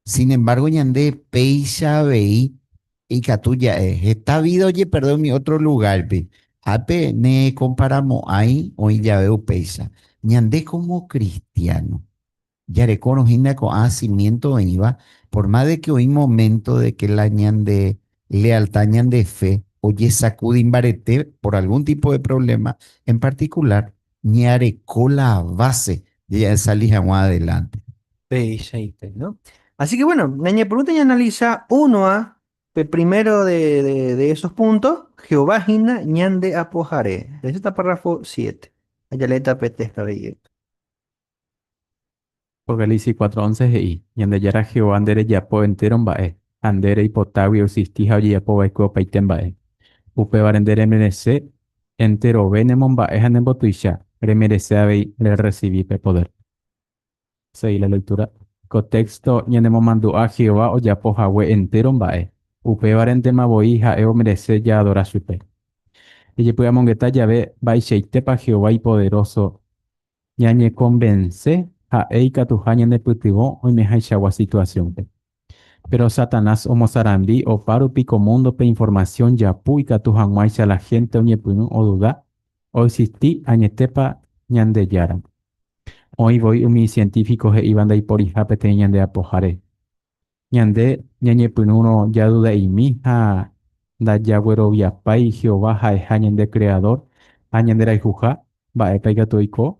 Sin embargo, ñande péicha avei ikatu ja'e, heta vida ojeperde umi otro lugar-pe, ápe nekomparamo'ãi oĩ jave upéicha. Ñande como cristiano, jarekórõ hína ko'ã cimiento oĩva, por más de que oĩ momento de que la ñande lealtad, ñande fe ojesakudi mbarete por algún tipo de problema en particular, ñareko la base de salir hag̃ua adelante. Péichaite, ¿no? Así que bueno, ñañepyrũta ñaanaliza uno a pe primero de esos puntos, Jehová hína ñande apohare. De ese párrafo 7. Allá letra pe texto de Apocalipsis 4:11 he'i, Ñandejára Jehová nde rejapo entéro mba'e, ha nde reipotágui oexisti ha ojejapo va'ekue opaite mba'e. Upévare nde remerese enterove nemomba'e ha nembotuicha, remerese avei rerresivi pe podér. Seguí la lectura. Ko texto ñanemomandu'a Jehová ojapo hague entéro mba'e. Upévarentema voi ha'e omerese jaadora chupe. Jajepy'amongeta jave mba'eichaitépa Jehová ipoderóso ñañekonvense ha'e ikatuha ñanepytyvõ oimehaichagua situasiónpe. Péro Satanás omosarambi opárupi ko múndope informasión japu ikatu hag̃uáicha la hénte oñepyrũ oduda oexisti añetépa Ñandejára. Oĩ voi umi sientífiko he'íva ndaiporiha peteĩ ñande Apohare. Ñande ñañepyrũrõ jaduda'imi ha ndajagueroviapái Jehová ha'eha ñande Kreadór ha ñanderayhuha, mba'épa ikatu oiko?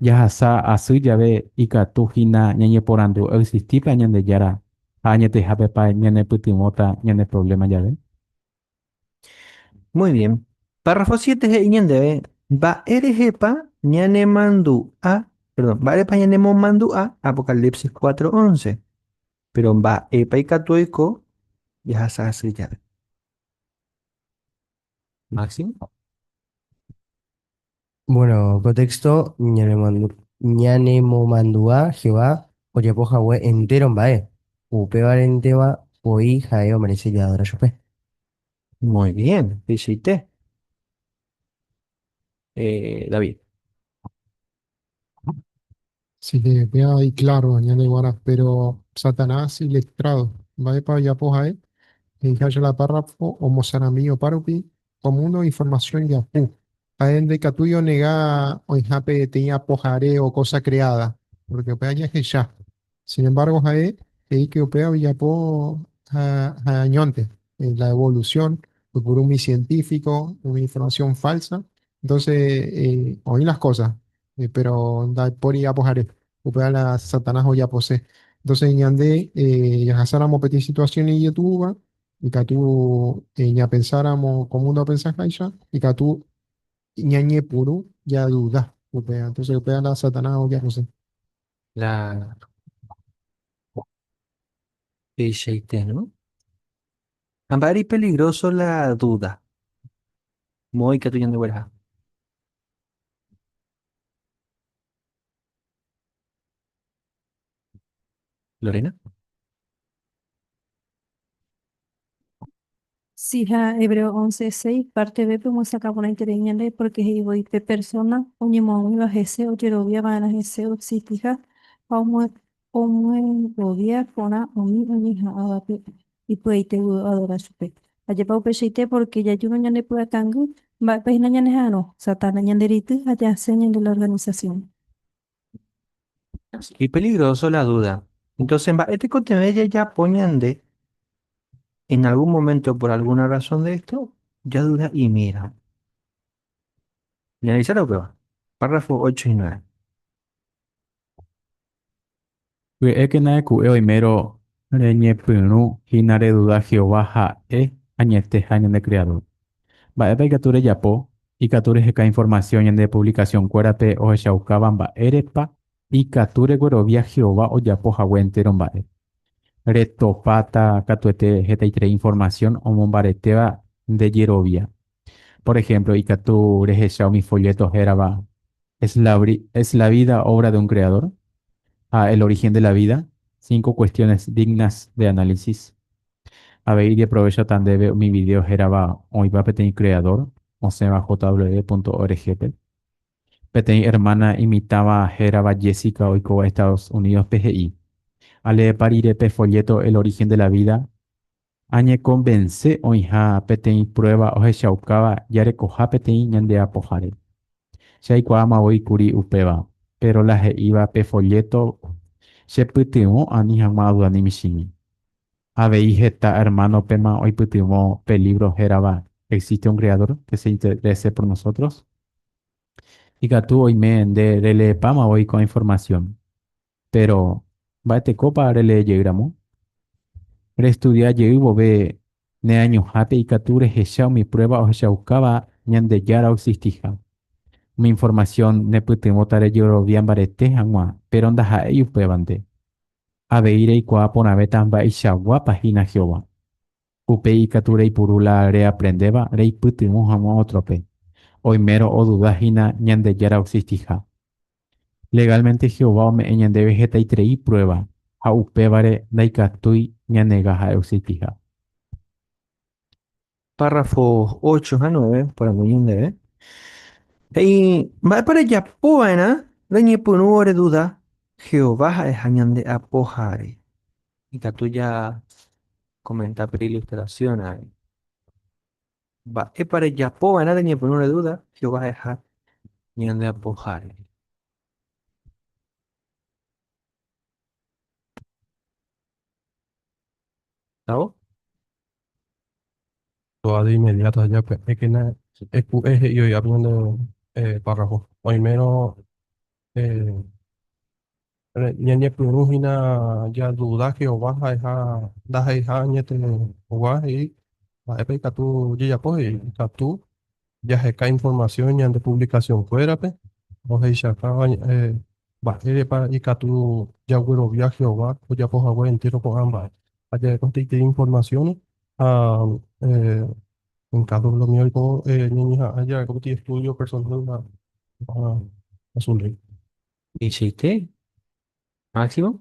Jahasa asy jave ikatu hína ñañeporandu oexistípa Ñandejára ha añetehápepa ñanepytyvõta ñane provléma jave. Muy bien. Párrafo 7 he'i ñandéve mba'érehepa ñanemandu'a, perdón, mba'érepa ñanemomandu'a Apocalipsis 4:11. Pero mba'épa ikatu oiko jahasa asy jave. Máximo. Bueno, ko texto ñanemomandu'a Jehová ojapo hague entéro mba'e, upévarentema voi ha'e omerese jaadora chupe. Muy bien, peichaite. David. Sí, que vea ahí claro, ñande pero Satanás iletrado. Mba'épa ojapo ha'e, he'iháicha la párrafo omosarambi opárupi ko mundo información japu. Ha'e ndaikatúi onega oĩha peteĩ apohare o cosa creada, porque upéva jahecha. Sin embargo, ha'e he'i que upéva ojapo ha'eñónte, la evolución, por umi científico, una información falsa. Entonces, oĩ las cosas, pero ndaipóri apohare. Upéva la Satanás ojapose. Entonces, ñande jahasáramo peteĩ situación ijetu'úva, ikatu ñapensáramo ko mundo opensaháicha, ikatu ñañepyrũ jaduda upéva. Entonces, upéva la Satanás ojapose. La peichaite, ¿no? Ha mba'ére peligroso la duda. Moõ ikatu ñandegueraha. Lorena. Sí, ha Hebreo 11:6, parte B, omyesakã porãiterei ñande, porque he'i voi pe persona oñemoag̃uíva hese ojerovia va'erã hese oexistiha ha omyengovia porã umi oñeha'ãvape ipy'aite guive oadora chupe. Ajépa upeichaite porque jajúrõ ñande py'akangy, mba'épa hína ñaneha'arõ, Satana ñandereity ha jasẽ ñande la organización. Y peligroso la duda. Entonces, mba'e tekotevẽ jajapo ñande en algún momento por alguna razón de esto, jaduda y mira. Ñaanalizar upéva. Párrafo 8 y 9. Pya'ékena eku'e oimérõ reñepyrũ hína reduda Jehová ha'e añeteha ñande Creador. Mba'épa ikatu rejapo? Ikatu reheka informasión ñande puvlikasionkuérape ohechaukáva mba'érepa ikatu reguerovia Jehová ojapo hague entéro mba'e. Retopáta katuete hetaiterei informasión omombaretéva nde jerovia. Por ehémplo, ikatu rehecha umi folléto hérava ¿Es la, es la vida obra de un creador? Ha El origen de la vida, cinco cuestiones dignas de análisis. Avei ideprovéchota ndéve umi vidéo hérava Oĩpa peteĩ Creador? osẽva jw.org-pe. Peteĩ ermána imitãva hérava Jessica oikóva Estados Unídospe he'i, Aleepa rire pe folleto El origen de la vida, añekonvense oĩha peteĩ prueba ohechaukáva jarekoha peteĩ ñande Apohare. Che aikuaáma voi kuri upéva, péro la he'íva pe folleto chepytyvõ ani hag̃ua aduda ni michĩmi. Avei heta ermánopema oipytyvõ pe lívro hérava ¿Existe un Creador que se interese por nosotros? Ikatu oime nde releepáma voi ko'ã informasión. Péro, mba'etekópa relee jeýramo? Restudia jey vove neañohápe ikatu rehecha umi pruéva ohechaukáva Ñandejára oexistiha. Umi informasión nepytyvõta rejerovia mbarete hag̃ua, péro ndaha'éi upévante. Avei reikuaa porãvéta mba'eichaguápa hína Jehová. Upéi ikatu reipuru la reaprendéva reipytyvõ hag̃ua ótrope, oimérõ oduda hína Ñandejára oexistiha. Legálmente Jehová ome'ẽ ñandéve hetaiterei pruéva ha upévare ndaikatúi ñanega ha'e oexistiha. Párrafo 8 ha 9, porandu ñandéve. He'i, Mba'épa rejapo va'erã reñepyrũvo reduda Jehová ha'eha ñande Apohare? Ikatu ja comenta pe ilustración avei. Mba'épa rejapo va'erã reñepyrũ reduda Jehová ha'eha ñande Apohare? ¿Gustavo? Toda de inmediato allá pues, es que na, es es yo ya poniendo párrafo. Primero ñañepyrũ hína jaduda Jehová ha'eha ndaha'eiha añetegua he'i mba'épa ikatu jajapo he'i ikatu jaheka información ñande publicación-kuérape ohechaukáva mba'érepa ikatu jaguerovia Jehová ojapo hague entéro ko'ã mba'e. Ha jareko hetaiterei información ha en caso lo mío oiko ñañeha'ã jareko peteĩ estudio personal ha asunto. Michĩete, Máximo.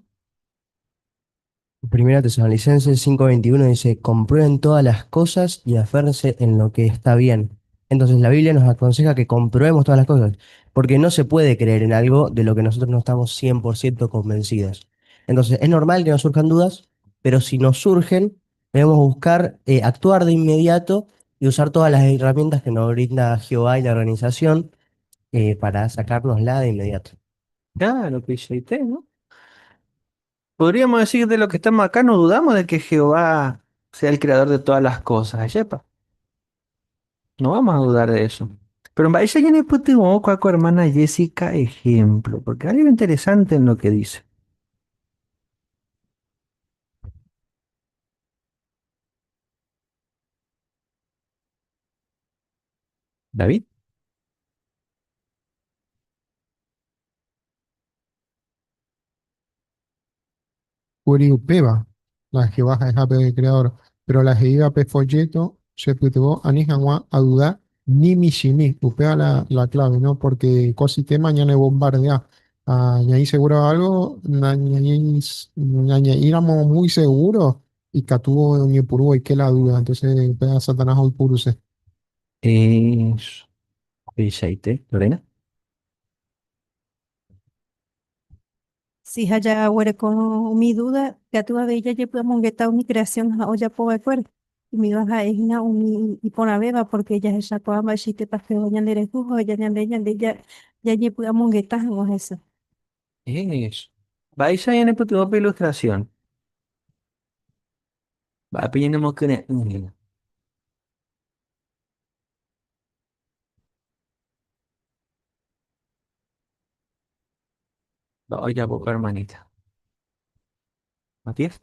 Primera Tesalonicenses 5:21 dice, comprueben todas las cosas y aférrense en lo que está bien. Entonces la Biblia nos aconseja que comprobemos todas las cosas, porque no se puede creer en algo de lo que nosotros no estamos 100% convencidos. Entonces es normal que nos surjan dudas, pero si nos surgen, debemos buscar actuar de inmediato y usar todas las herramientas que nos brinda Jehová y la organización para sacárnosla de inmediato. Claro, que ¿no? Podríamos decir de lo que estamos acá, no dudamos de que Jehová sea el creador de todas las cosas, sepa. No vamos a dudar de eso. Pero mba'éicha ñanepytyvõ ko hermana Jessica ejemplo, porque hay algo interesante en lo que dice. David. Kuri upéva, la Jehová ha'eha pe creador, pero la he'íva pe folleto chepytyvõ ani hag̃ua aduda ni michĩmi, upéva la clave, ¿no? Porque ko sistema ñanebombardea. Ah, ñaĩ seguro de algo, ñañe'ĩramo muy seguro, ikatu oñepyrũ oike la duda, entonces upéva Satanás oipuruse. Eso. Peichaite, Lorena. Si jaguereko umi duda, katu avei jajepy'amongeta umi creación ha ojapova'ekuére. Umíva ha'ehína umi iporãvéva porque jahechakuaa mba'eichaitépa Jehová ñanderayhu ha ñande ñande jajepy'amongeta hag̃ua hese. Eso. Mba'éicha ñanepytyvõ pe ilustración. Mba'épa ñanemokyre'ỹ hína. Ojapo pe hermanita. Matías.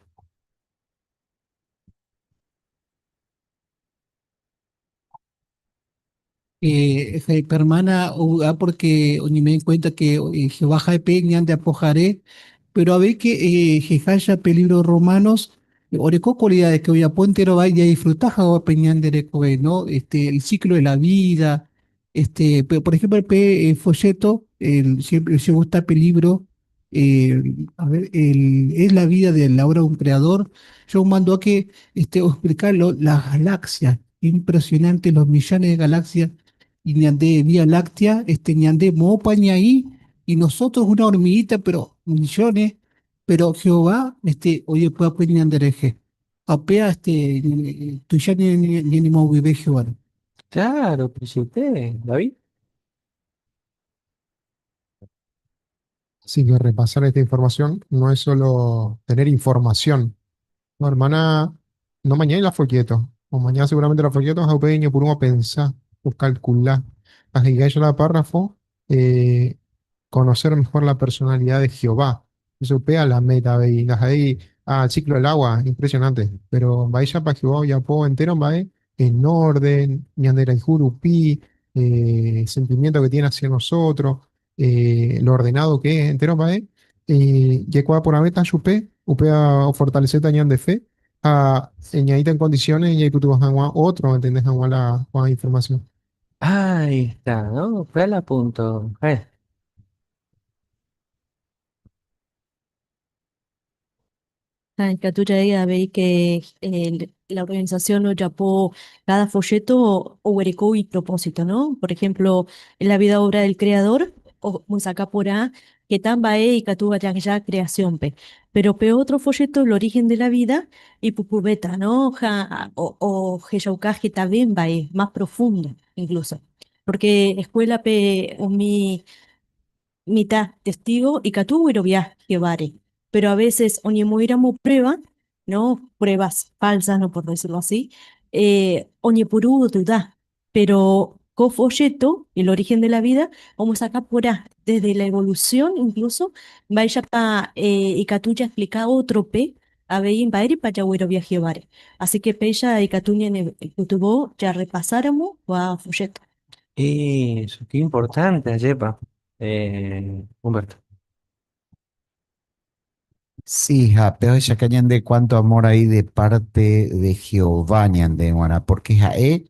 Hermana, porque me di cuenta que Jehová ha'e ñande apohare, pero a ver que jehaya pe libro Romanos, oreko cualidades que ojapo entero va ya disfrutar pe ñande rekove, ¿no? El ciclo de la vida, por ejemplo, el pe folleto, el, siempre se gusta el libro, a ver, es la vida de la obra de un creador. Yo mando a que explicarlo, las galaxias, impresionante, los millones de galaxias, y ñande Vía Láctea, ñande mopa ahí, y nosotros una hormiguita, pero millones. Pero Jehová este, ojepy'apy ñanderehe. Ha upéva este, tuicha ñanemoag̃uive Jehováre. Claro, tuichaite, David. Así que repasar esta información no es solo tener información. No, hermana, no mañana la folleto. O mañana seguramente la folleto es a por uno pensar o calcular. Así que la párrafo, conocer mejor la personalidad de Jehová. Eso pega la meta, y las ahí, ah, el ciclo del agua, impresionante. Pero vaya para Jehová ya puedo entero, va en orden, ñandera y jurupí, sentimiento que tiene hacia nosotros, lo ordenado que es, entero, va yekua por meta chupe, upea fortalecer tañan de fe, a ñaita en condiciones, y tú vas a otro, ¿entendés? A la información. Ahí está, ¿no? Fue al punto. Ah, Ikatu veí que la organización llamó cada folleto o y propósito, ¿no? Por ejemplo, en la vida obra del creador, o musakapora, que tan bae y ya creación pe. Pero pe otro folleto, el origen de la vida, y pupubeta, ¿no? Ja, o también bae, más profundo incluso. Porque escuela pe mi mitad testigo y katu Jehová pero a veces oñemoiramo prueba, ¿no? Pruebas falsas, no por decirlo así, oñepurú duda, pero co folleto, el origen de la vida, vamos acá por desde la evolución incluso, vaya pa ikatuya explica otro pe, a ver baeri pa ya viaje Así que peya ikatuña en tuvo ya repasáramos a folleto. Eso, qué importante, Ayepa. Humberto. Sí, ja, pero ya de cuánto amor hay de parte de Jehová, ñande, porque jae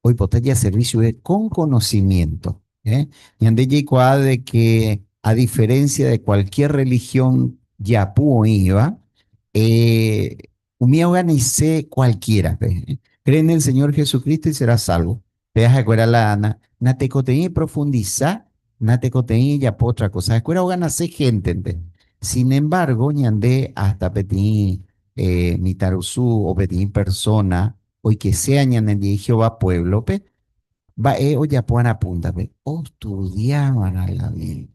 hoy ya servicio es con conocimiento. ¿Eh? Ñande de que a diferencia de cualquier religión yapú iba, eh, organice cualquiera. ¿Eh? Cree en el Señor Jesucristo y serás salvo. Veas la na, na te profundizar, na te ya otra cosa. Escuela organice gente. Sin embargo, ñande hasta petit mitarusú o petit persona, hoy que sea ñande Jehová pueblo, pe, va e o ya puan punta, pe, o estudiaban a la Biblia.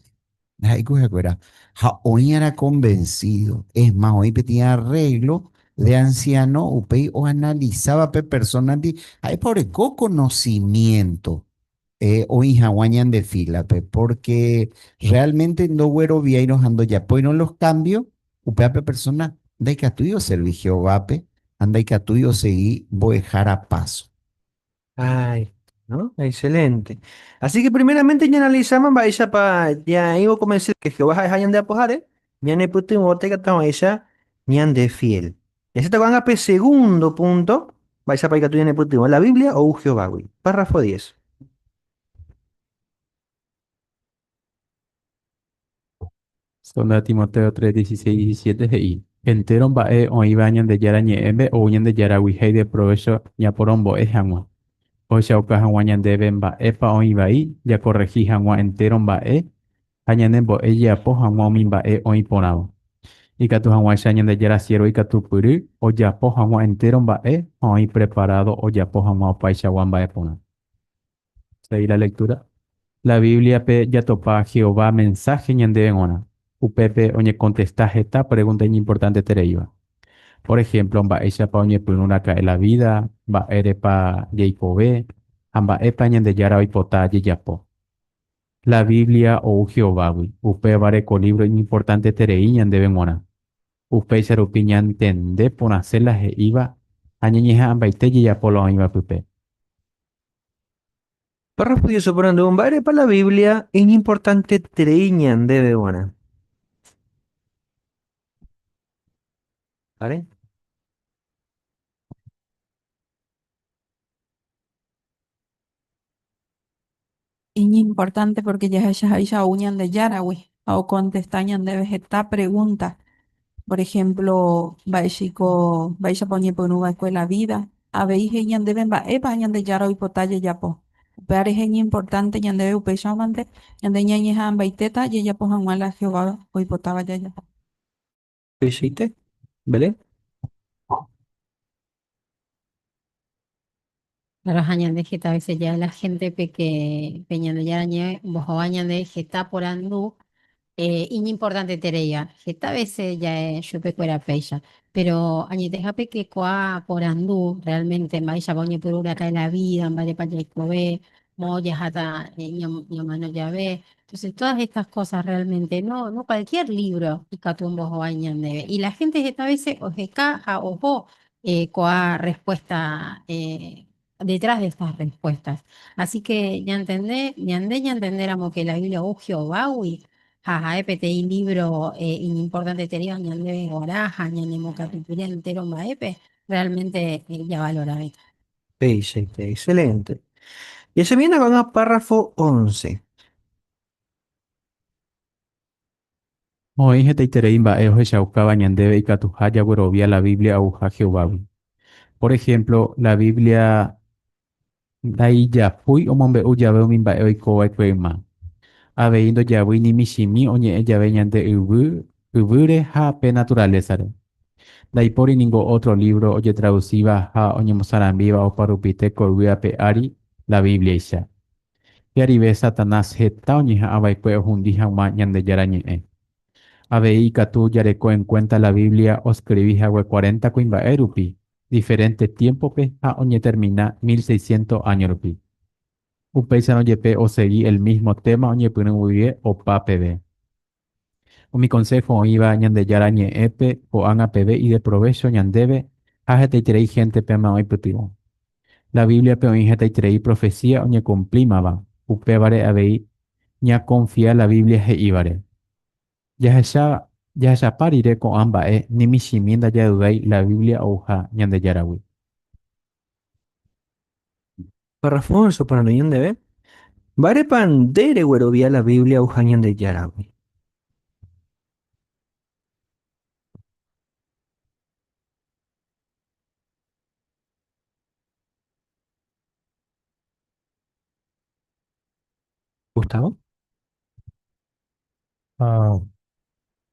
Ja, hoy era convencido. Es más, hoy tenía arreglo de anciano, upe, o analizaba pe persona, di, ay, por conocimiento o hija de fila, pe, porque realmente no güero viairos ando ya no los cambios, upe pe persona, de que tuyo serví Jehová, pe, anda que tuyo seguí voy a paso. Ay, ¿no? Excelente. Así que primeramente ya analizamos, vaya pa, ya iba a convencer que Jehová es hayan de apojar, ya ne puto bote que ella ñan de fiel. Y así te van a pe segundo punto, vaya pa que tú ya puto la Biblia o Jehová, güey. Párrafo 10. Segunda Timoteo 3, 16 y 17 he'i. Entero mba'e oĩva Ñandejára ñe'ẽme ou Ñandejára he'i de provecho ñaporombo'e hag̃ua. Ohechauka hag̃ua ñandéve mba'épa oĩ vai jakorrehi hag̃ua entero mba'e ha ñanembo'e japo hag̃ua umi mba'e oĩ porãva. Ikatu hag̃uáicha Ñandejára siervo ikatupyry ojapo hag̃ua entero mba'e ha oĩ preparado ojapo hag̃ua opaichagua mba'e porã. Seguí la lectura. La Biblia pe jatopa Jehová mensaje ñandéve g̃uarã. Upépe oñecontesta heta pregunta iñimportantetereíva. Por ejemplo, mba'éichapa oñepyrũraka'e la vida, mba'érepa jaikove, ha mba'épa Ñandejára oipota jajapo. La Biblia ou Jehovágui, upévare ko libro iñimportanteterei ñandéve g̃uarã. Upéicha rupi ñantende porãse la he'íva ha ñañeha'ãmbaite jajapo la oĩva pype. Párrafo 10 oporandúvo mba'érepa la Biblia iñimportanteterei ñandéve g̃uarã. ¿Vale? Importante porque ya jahecha ou Ñandejáragui ha okontesta ñandéve heta pregunta. Por ejemplo, mba'éichiko mba'éichapa oñepyrũva'ekue la vida, avei he'i ñandéve mba'épa Ñandejára oipota jajapo. Upévare importante ñandéve upéichamante ñande ñañeha'ãmbaitéta jajapo hag̃ua la Jehová oipotáva jajapo. Peichaite, Belén. Claro, ha ñande heta veces ya la gente pe que pe Ñandejára ñe'ẽ ombohovái ñande heta porandu iñimportantetereíva. Heta veces ja'e chupekuéra péicha. Pero añetehápe que ko'ã porandu realmente mba'éichapa oñepyrũ raka'e la vida, mba'érepa jaikove, moõ jaháta ñamano jave. Entonces todas estas cosas realmente no, no cualquier libro ikatu ombohovái ñandéve. Y la gente heta veces oheka ha oho ko'ã respuesta detrás de estas respuestas. Así que ñantende, ñande ñantendéramo que la Biblia ou Jehovágui ha ha'e peteĩ libro iñimportantetereíva ñandéve g̃uarã ha ñanemokatupyry entero mba'épe, realmente javaloravéta. Peichaite, excelente. Y se viene con el párrafo 11. Oĩ hetaiterei mba'e ohechaukáva ñandéve ikatuha jaguerovia la Biblia ouha Jehovágui. Por ejemplo, la Biblia ndaijapúi omombe'u jave umi mba'e oikova'ekue yma. Avei ndojavýi ni michĩmi oñe'ẽ jave ñande yvy, yvýre ha pe naturaleza-re. Ndaipóri ningo ótro lívro ojetradusíva ha oñemosarambíva oparupite ko yvy ape ári la Bíbliaicha. Hi'arive Satanás heta oñeha'ãva'ekue ohundi hag̃ua Ñandejára Ñe'ẽ. Avei ikatu jareko en cuenta la Biblia oskrivi hague cuarenta kuimba'e rupi, diferente tiémpope ha oñetermina 1600 áño rupi. Upéicharõ jepe osegi el mísmo téma oñepyrũ guive opa peve. Umi konsého oĩva Ñandejára Ñe'ẽpe ko'ág̃a peve ideprovécho ñandéve ha hetaiterei héntepema oipytyvõ. La Bíbliape oĩ hetaiterei profesía oñekumplímava, upévare avei ñakonfia la Biblia he'ívare. Jahecha jahechapa rire ko'ã mba'e ni michĩmi ndajadudái la Biblia ouha Ñandejáragui. Párrafo 11 oporandu ñandéve, Mba'érepa nde reguerovia la Biblia ouha Ñandejáragui? Gustavo. Ah,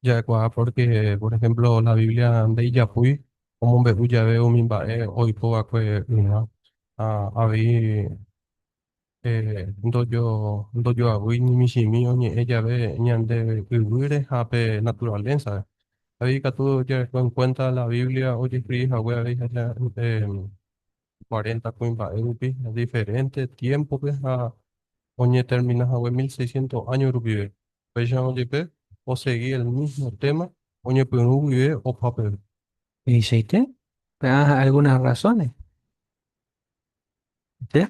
ja'ekuaa porque, por ejemplo, la Biblia ndaijapúi omombe'u jave umi mba'e oiko va'ekue yma. Ha avei ndojo ndojoavýi ni michĩmi oñe'ẽ jave ñande yvýre ha pe naturaleza-re. Avei ikatu jareko en cuenta la Biblia ojescribi hague avei cuarenta kuimba'e rupi diferente tiempo-pe ha oñetermina hague 1600 años rupive. Upéicharõ jepe osegi el mismo tema oñepyrũ guive opa peve. Peichaite, pe'ã algunas razones. ¿Sí?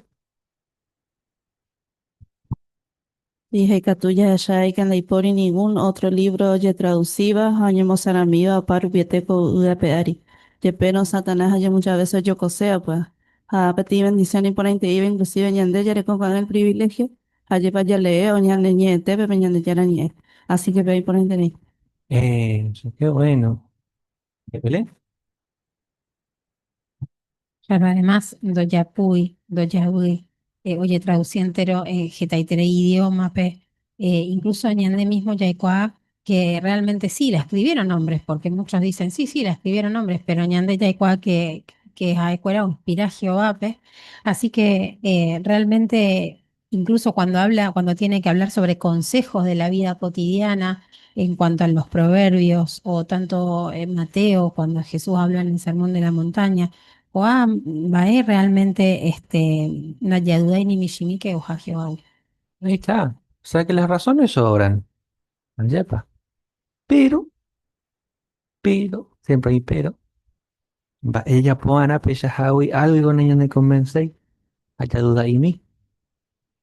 Dije ikatu jahecha que ndaipóri ningún otro libro ojetradusíva ha oñemosarambíva opa rupiete ko yvy ape ári. Jepérõ Satanás aje muchas veces ojokosea pues. Ha peteĩ bendición iporãiteíva inclusive ñande jareko ko'ág̃a el privilegio ha jepa jalee o ñane ñe'ẽtépe pe Ñandejára ñe'ẽ. Así que pe iporãiterei. Eso, qué bueno. ¿Belén? Claro, además, ndojapúi, ndojavýi, ojetraduci entero hetaiterei idioma-pe, incluso ñande mismo jaikuaa que realmente sí, la escribieron hombres, porque muchos dicen, sí, sí, la escribieron hombres, pero ñande jaikuaa que ha'ekuéra oinspira Jehovápe, así que realmente incluso cuando habla, cuando tiene que hablar sobre consejos de la vida cotidiana en cuanto a los proverbios, o tanto en Mateo, cuando Jesús habla en el Sermón de la Montaña, o mba'e realmente ndajadudái ni michĩmi que ouha Jehovágui. Ahí está. O sea que las razones sobran. Yepa. Pero, siempre hay pero. Mba'e japo'arã peichahágui algo nañanekonvenséi ha jaduda'imi,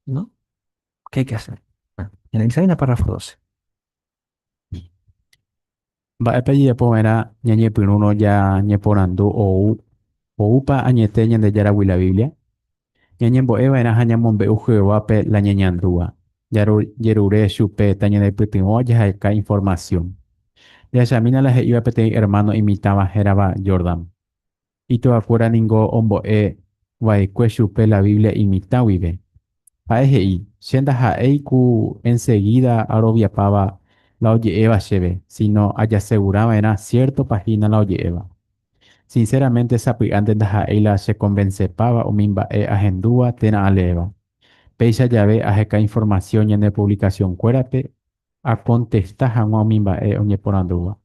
¿no? ¿Qué hay que hacer? Bueno, analizar párrafo 12. Mba'épa jajapova'erã ñañepyrũrõ ñañeporandu ou oúpa añete Ñandejáragui la Biblia? Ñañembo'eva'erã ha ñamombe'u Jehovápe la ñañandúva. Jajerure chupe tañanepytyvõ jaheka información. Jahechamína la he'íva peteĩ hermano imitãva hérava Jordan. Ituakuéra ningo ombo'e va'ekue chupe la Biblia imitã guive. Ha'e he'i, che ndaha'éi ku enseguida aroviapáva la oje'éva chéve, síno ajasegura va'erã siértopa hína la oje'éva. Sinceramente sapy'ánte ndaha'éi la chekonvensepáva umi mba'e ahendúva térã aleéva. Péicha jave aheka informasión ñane puvlikasionkuérape akontesta hag̃ua umi mba'e oñeporandúva.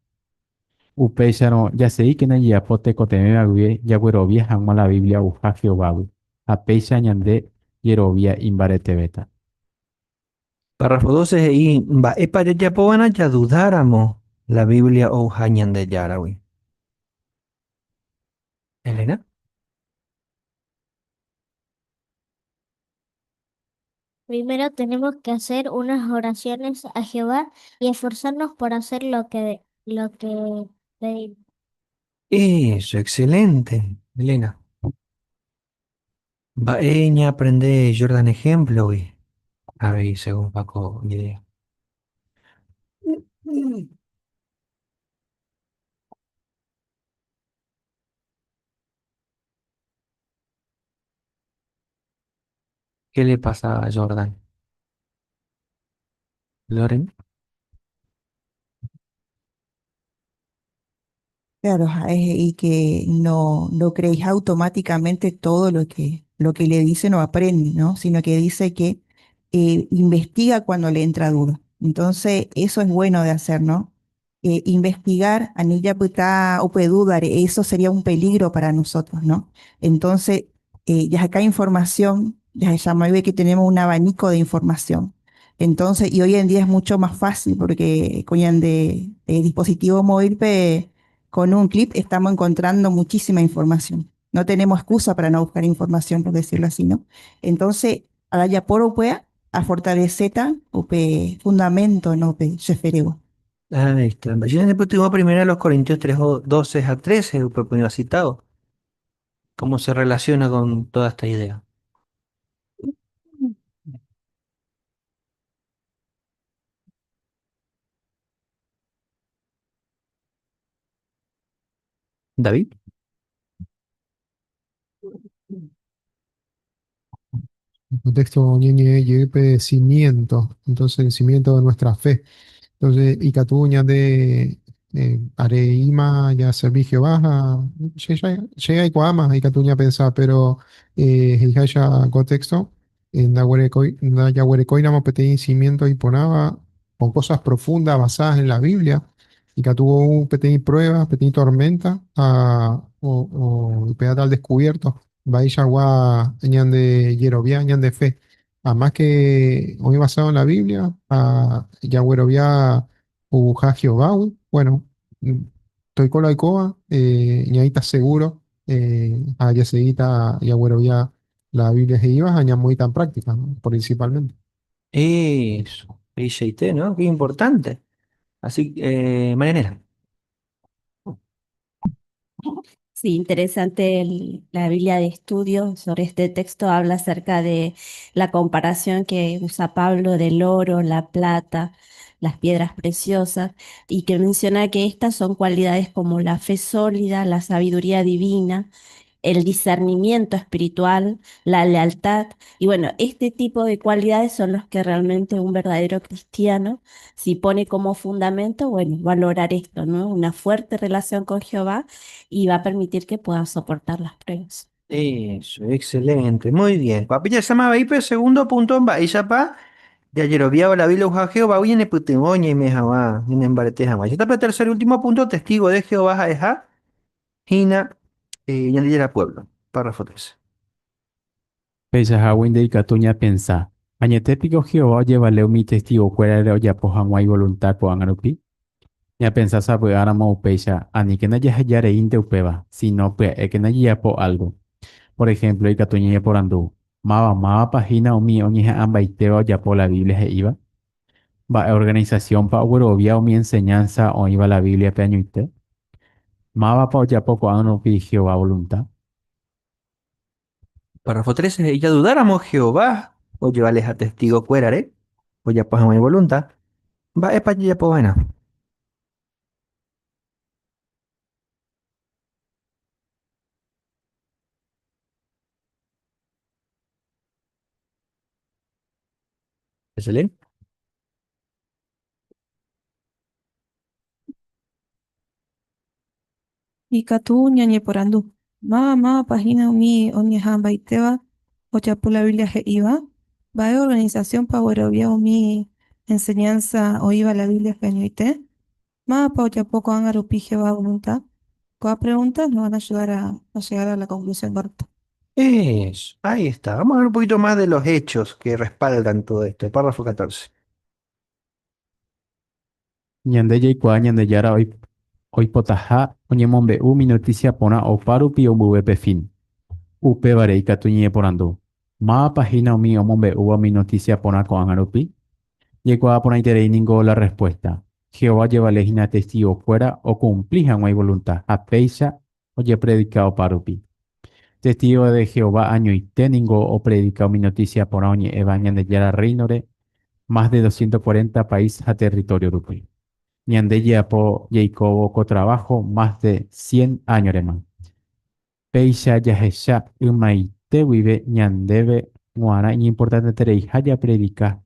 Upéicharõ jaseíkena jajapo tekotevẽva guive jaguerovia hag̃ua la Biblia ouha Jehovágui, ha péicha ñande jerovia imbaretevéta. Párrafo 12 he'i, Mba'épa jajapova'erã jadudáramo la Biblia ouha Ñandejáragui? Elena. Primero tenemos que hacer unas oraciones a Jehová y esforzarnos por hacer lo que pedimos. Eso, excelente, Elena. Mba'e ñaaprende Jordan ejemplo-gui avei según Paco idea. ¿Qué le pasa a Jordan? Loren. Claro, y que no, no creéis automáticamente todo lo que le dicen o aprende, ¿no? Sino que dice que investiga cuando le entra duda. Entonces, eso es bueno de hacer, ¿no? Investigar, ani japyta o dudar, eso sería un peligro para nosotros, ¿no? Entonces, ya acá hay información, ya se llama que tenemos un abanico de información. Entonces, y hoy en día es mucho más fácil porque con de dispositivo móvil, con un clip estamos encontrando muchísima información. No tenemos excusa para no buscar información, por decirlo así, ¿no? Entonces, a upéa, afortalecéta, upe fundamento, no, pe che fe regua. Ahí está. Yo después tengo primero a los Corintios 3, 12 a 13, upe citado. ¿Cómo se relaciona con toda esta idea? David. El contexto ñeñe yepe cimiento, entonces el cimiento de nuestra fe. Entonces, ikatu ñande are'íma jaservi Jehová, che aikuaáma ikatu ñapensa, pero he'iháicha contexto, ndajaguerekóiramo peteĩ cimiento iporãva con cosas profundas basadas en la Biblia, ikatu ou peteĩ prueba, peteĩ tormenta, o upéva al descubierto, mba'eichagua ñande jerovia, ñande fe. Además que hoy basado en la Biblia, jaguerovia ouha Jehovágui, bueno, toiko la oikóva, ñaĩta seguro, ha jaseguíta jaguerovia la Biblia he'íva ha ñamoĩta en práctica, ¿no? Principalmente. Eso, PIT, ¿no? Qué importante. Así, Marianela. Sí, interesante la Biblia de estudio sobre este texto habla acerca de la comparación que usa Pablo del oro, la plata, las piedras preciosas, y que menciona que estas son cualidades como la fe sólida, la sabiduría divina, el discernimiento espiritual, la lealtad. Y bueno, este tipo de cualidades son los que realmente un verdadero cristiano, si pone como fundamento, bueno, valorar esto, ¿no? Una fuerte relación con Jehová y va a permitir que pueda soportar las pruebas. Eso, excelente, muy bien. Papilla se llama pero segundo punto, mba'éichapa jajeroviávo la Biblia ouha Jehová ñanepytyvõ ñaime hag̃ua ñanembarete hag̃ua. Ya está el tercer y último punto, testigo de Jehová ha'eha hína Ñandejára pueblo. Párrafo 13. Peichahágui ikatu ñapensa. Añete piko Jehová ojevale umi testigokuérare ojapo hag̃ua ivoluntad ko'ág̃a rupi. Ñapensa sapy'áramo upéicha aníkena jahejareínte upéva, sino pya'ékena jajapo algo. Por ejemplo, ikatu ñañeporandu, máva mávapa hína umi oñeha'ãmbaitéva ojapo la Biblia he'íva? Mba'e organizaciónpa oguerovia umi enseñanza oĩva la Bibliape añoite? Mávapa ojapo ko'ág̃a rupi Jehová voluntad? Párrafo 13. Y jadudáramo Jehová ojevaleha testigokuérare ojapo hag̃ua ivoluntad, mba'épa jajapova'erã? Excelente. Ikatu ñañeporandu, Máva mávapa hína umi oñeha'ãmbaitéva ojapo la Biblia he'íva? Mba'e organizaciónpa oguerovia umi enseñanza oĩva la Bíbliape añoite? Mávapa ojapo ko'ág̃a rupi Jehová voluntad? Ko'ã pregunta nos van a ayudar a llegar a la conclusión correcta. Eso, ahí está. Vamos a ver un poquito más de los hechos que respaldan todo esto. El párrafo 14. Ñande jaikuaa Ñandejára oipotaha oñemombe'u umi notísia porã opárupi omboyve pe fin. Upévare ikatu ñañeporandu, Mávapa hína umi omombe'úva umi notísia porã ko'ág̃a rupi? Jaikuaa porãiterei ningo la rrespuésta. Jehová ojevale hína Testigokuéra okumpli hag̃ua ivolunta ha péicha ojepredika opárupi. Testígo de Jehová añoite ningo opredika umi notísia porã oñe'ẽva Ñandejára Rréinore mas de 240 país ha território rupi. Ñande jajapo jaikóvo ko traváho mas de cien áñorema. Péicha jahecha ymaite guive ñandéve g̃uarã iñimportantetereiha japredika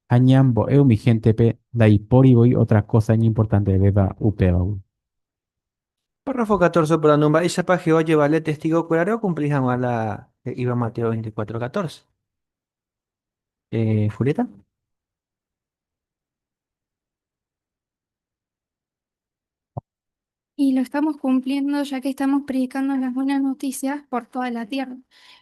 ha ñambo'e umi héntepe ndaipóri voi ótra kósa iñimportantevéva upévagui. Párrafo 14 oporandu mba'éichapa Jehová ojevale testigokuérare okumpli hag̃ua la he'íva Mateo 24, 14. Julieta? Y lo estamos cumpliendo ya que estamos predicando las buenas noticias por toda la tierra,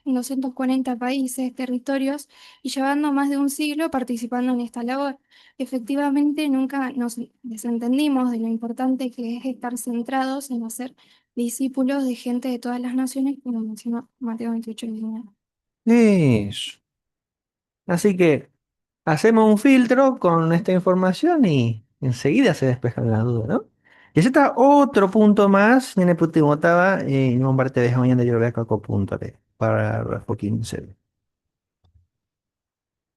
en 240 países, territorios, y llevando más de un siglo participando en esta labor. Efectivamente, nunca nos desentendimos de lo importante que es estar centrados en hacer discípulos de gente de todas las naciones, como mencionó Mateo 28, 19. Eso. Así que hacemos un filtro con esta información y enseguida se despejan las dudas, ¿no? Y ese está otro punto más, en el punto en un parte de mañana yo lo voy a punto párrafo 15.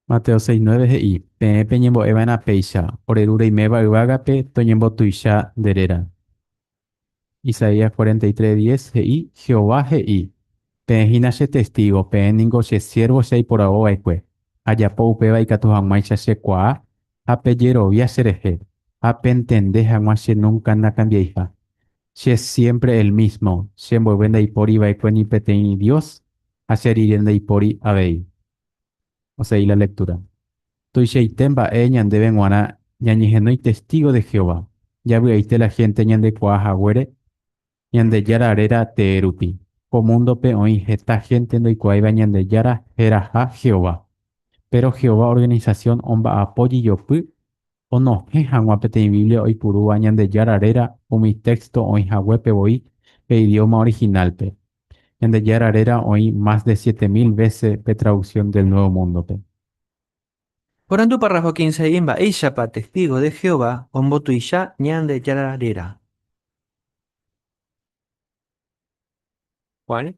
Mateo 6:9 he'i, Peẽ peñembo'eva'erã péicha, Ore Ru reiméva yvágape, toñembotuicha nde réra. Isaías 43:10 he'i, Jehová he'i, Peẽ hína che testígo, peẽ ningo che siérvo che aiporavo va'ekue. Ajapo upéva ikatu hag̃uáicha chekuaa ha pejerovia cherehe, ha pentende hag̃ua che núnka nakambiaiha. Che siémpre el mísmo, che mboyve ndaipóri va'ekue ni peteĩ dios, ha che rire ndaipóri avei. Osegi la lectura. Tuichaite mba'e ñandéve g̃uarã ñañehenói testígo de Jehová. Javy'aite la hénte ñandekuaa haguére Ñandejára réra tee rupi. Ko múndope oĩ heta hénte ndoikuaáiva Ñandejára heraha Jehová. Péro Jehová organisasión omba'apo jejopy onohẽ hag̃ua peteĩ Biblia oipurúva Ñandejára réra umi téxto oĩ haguépe voi pe idióma orihinálpe. Ñandejára réra oĩ mas de 7000 vése pe Traducción del Nuevo Múndope. Porandu párrafo 15 he'i mba'éichapa testígo de Jehová ombotuicha Ñandejára réra. Juan.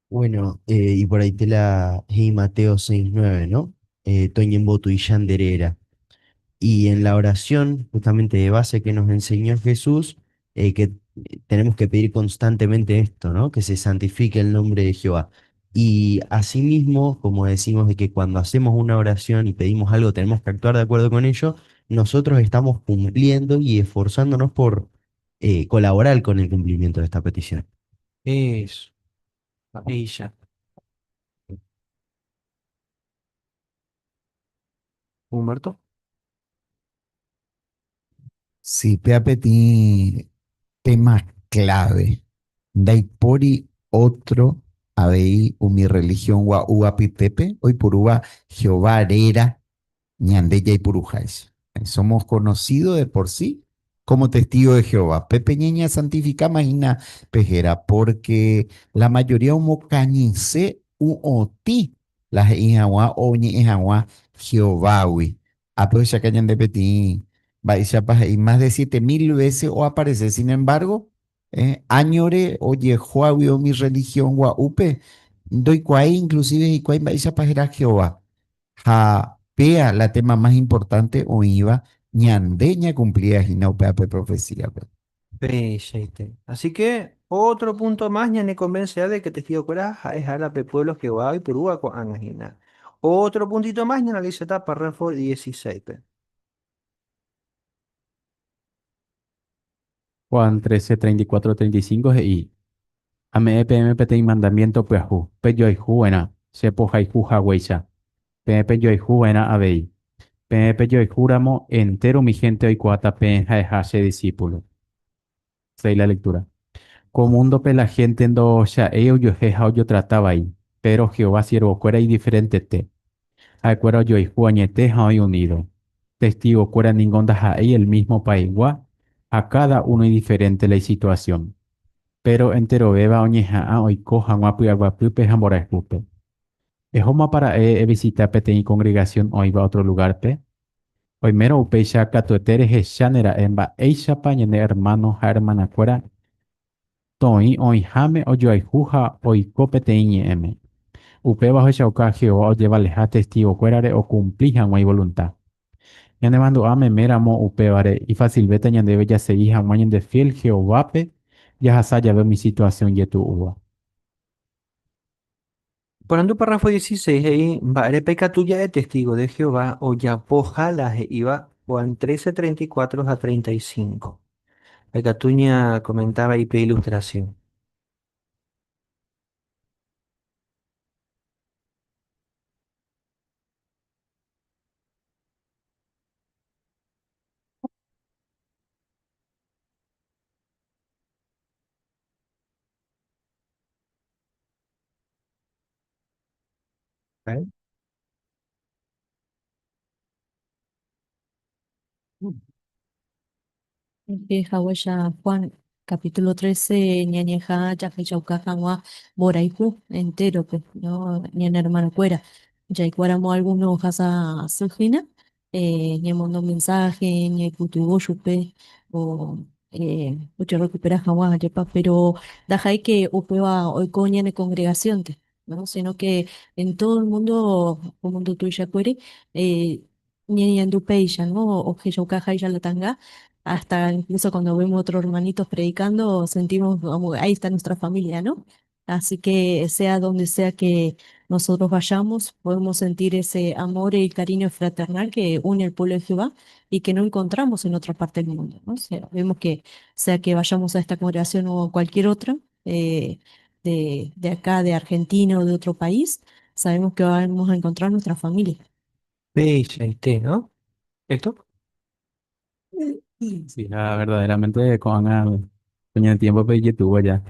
Bueno, y por ahí te la he'i Mateo 6.9, ¿no? Toñembotuicha nde réra. Y en la oración, justamente de base que nos enseñó Jesús, que tenemos que pedir constantemente esto, ¿no? Que se santifique el nombre de Jehová. Y asimismo, como decimos de que cuando hacemos una oración y pedimos algo, tenemos que actuar de acuerdo con ello, nosotros estamos cumpliendo y esforzándonos por colaborar con el cumplimiento de esta petición. Eso. Ella. Humberto. Sí, péa peteĩ tema clave. Ndaipóri ótro avei umi religión gua'u apytépe oipurúva Jehová réra ñande jaipuruháicha. Somos conocidos de por sí como testigos de Jehová. Pépe ñañesantifikáma hína pe héra, porque la mayoría omokañyse u otĩ la he'i hag̃ua oñe'ẽ hag̃ua Jehovágui. Ápe ohechaka ñande peteĩ mba'éichapa he'i más de 7000 vése oaparese, sin embargo, áñore ojehuágui umi religión gua'úpe, ndoikuaái inclusive hikuái mba'éichapa héra Jehová. Ha péa la tema más importante oĩva ñande ñakumplíva hína upéva pe profecíape. Peichaite. Así que otro punto más ñane convence de que testigo-kuéra ha'eha la pe pueblo Jehová oipurúva ko'ág̃a hína. Otro puntito más ñaanaliza párrafo 16-pe. Juan 13, 34, 35 he'i, Ame'ẽ peẽme peteĩ mandamiento pyahu, pejoayhu va'erã, che pohayhu haguéicha. Peẽ pejoayhu va'erã avei. Peẽ pejoayhúramo, entéro umi hénte oikuaáta peẽ ha'eha che disípulo. Seguí la lectura. Ko múndope la hénte ndocha'éi ojuehe ha ojotrata vai, péro Jehová siervokuéra idiferentete. Ha'ekuéra ojoayhu añete ha oĩ unído. Testigokuéra ningo ndaha'éi el mísmo paisgua ha káda uno idiferénte la isituasión. Péro enterovéva oñeha'ã oiko hag̃ua py'aguapýpe ha mborayhúpe. Ehómapa ra'e evisita peteĩ kongregasión oĩva ótro lugárpe? Oimérõ upéicha katuete rehecháne ra'e mba'éichapa ñane ermáno ha ermanakuéra toĩ oĩháme ojoayhu ha oiko peteĩ ñe'ẽme. Upéva ohechauka Jehová ojevaleha Testigokuérare okumpli hag̃ua ivolunta. Ñanemandu'a meméramo upévare ifasilvéta ñandéve jasegi hag̃ua ñandefiél Jehovápe jahasa jave umi situasión jetu'úva. Porandu párrafo 16 he'i, Mba'érepa ikatu ja'e testígo de Jehová ojapoha la he'íva Juan 13, 34 ha 35? Ha ikatu ñakomentáva ipe ilustrasión. Ok. Haguéicha Juan capítulo 13 ñañeha'ã jahechauka hag̃ua mborayhu entérope, no? Ñane hermanokuéra. Jaikuaáramo alguno ohasa asy hína, ñamondo mensaje, ñaipytyvõ chupe o ojerrecupera hag̃ua jepa, pero ndaha'éi que upéva oiko ñane congregación-nte, no? Sino que en todo el mundo, ko mundo tuichakuére ñañandu péicha, no? Ohechaukaháicha la tanga, hasta incluso cuando vemos otros hermanitos predicando, sentimos como ahí está nuestra familia, ¿no? Así que sea donde sea que nosotros vayamos, podemos sentir ese amor y cariño fraternal que une al pueblo de Jehová y que no encontramos en otra parte del mundo, ¿no? O sea, vemos que sea que vayamos a esta congregación o a cualquier otra, de acá, de Argentina o de otro país, sabemos que vamos a encontrar nuestra familia. Peichaite, ¿no? Héctor? Sí, ah, verdaderamente con el tiempo pe ijetu'u aja,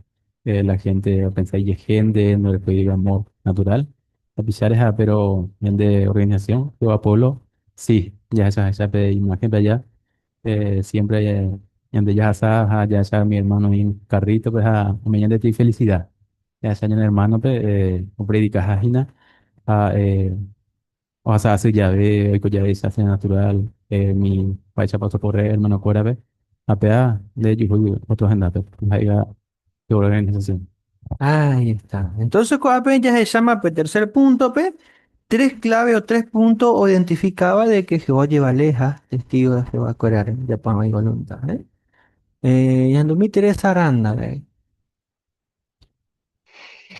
la gente opensa ijehénte, no le puede amor natural. Tapichareha, pero ñande organización, Jehová Pueblo, sí, jahechaháicha pe imagen pe allá, siempre ñande jahasa ha jahecha mi hermano oĩ carrito pe ha ome'ẽ ñande felicidad. Jahecha ñane hermano pe opredikaha hína ha ohasa asy jave, oiko jave desastre natural, mi mba'éichapa osokorre hermanokuérape ha péva ndejuhúi otro hendápe, ha'éva Jehová organización. Ahí está. Entonces, ko'ápe jahecháma pe tercer púntope, tres clave o tres puntos oidentificaba de que Jehová ojevaleha testigo de Jehová kuérare ojapo hag̃ua ivoluntad. Eh? Ñandumi Teresa Aranda.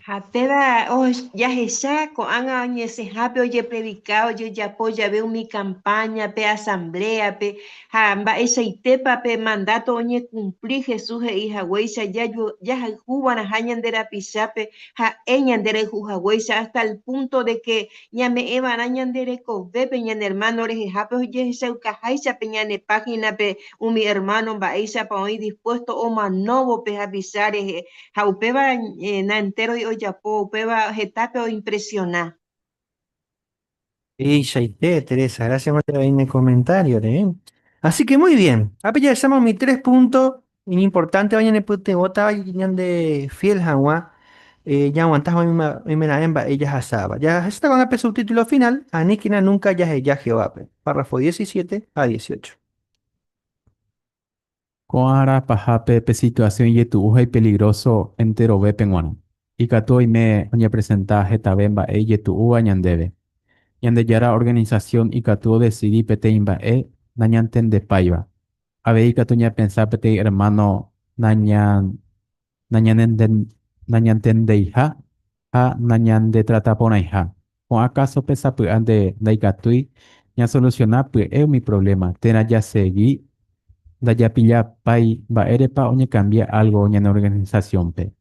Ha péva jahecha ko'ág̃a oñesẽhápe ojepredika ojejapo jave umi kampáñape, asambléape, ha mba'eichaitépa pe mandáto oñekumpli Jesús he'i haguéicha jahayhuva'erãha ñande rapichápe ha'e ñanderayhuhaguéicha hasta el punto de que ñame'ẽva'erã ñande rekovépe ñane ermáno rehehápe ojehechaukaháicha pe ñane páhinape umi ermáno mba'éichapa oĩ dispuésto omanóvo pe hapicha rehe Ha upéva naentéroi ojapo, upéva hetápe oimpresiona. Peichaite, Teresa, gracias por el ne comentario. ¿Eh? Así que muy bien. Ápe jahecháma umi tres punto iñimportánteva ñanepytyvõtava ñande fiel hag̃ua ñaaguanta hag̃ua oimeraẽ mba'e jahasáva. Jahecháta ko'ág̃a pe subtítulo final, Aníkena núnka jaheja Jehovápe, párrafo 17 ha 18. Ko'ã ára pahápe pe situasión ijetu'u ha ipeligróso enterovépe g̃uarã. Ikatu oime oñepresenta hetave mba'e ijetu'úva ñandéve. Ñandejára organisasión ikatu odesidi peteĩ mba'e nañantendepáiva. Avei ikatu ñapensa peteĩ ermáno nañantendeiha ha nañandetrataporãiha. Ko'ã kásope sapy'ánte ndaikatúi ñasolusiona pya'e umi provléma térã jasegi. Ndajapillapái mba'érepa oñekambia álgo ñane organisasiónpe.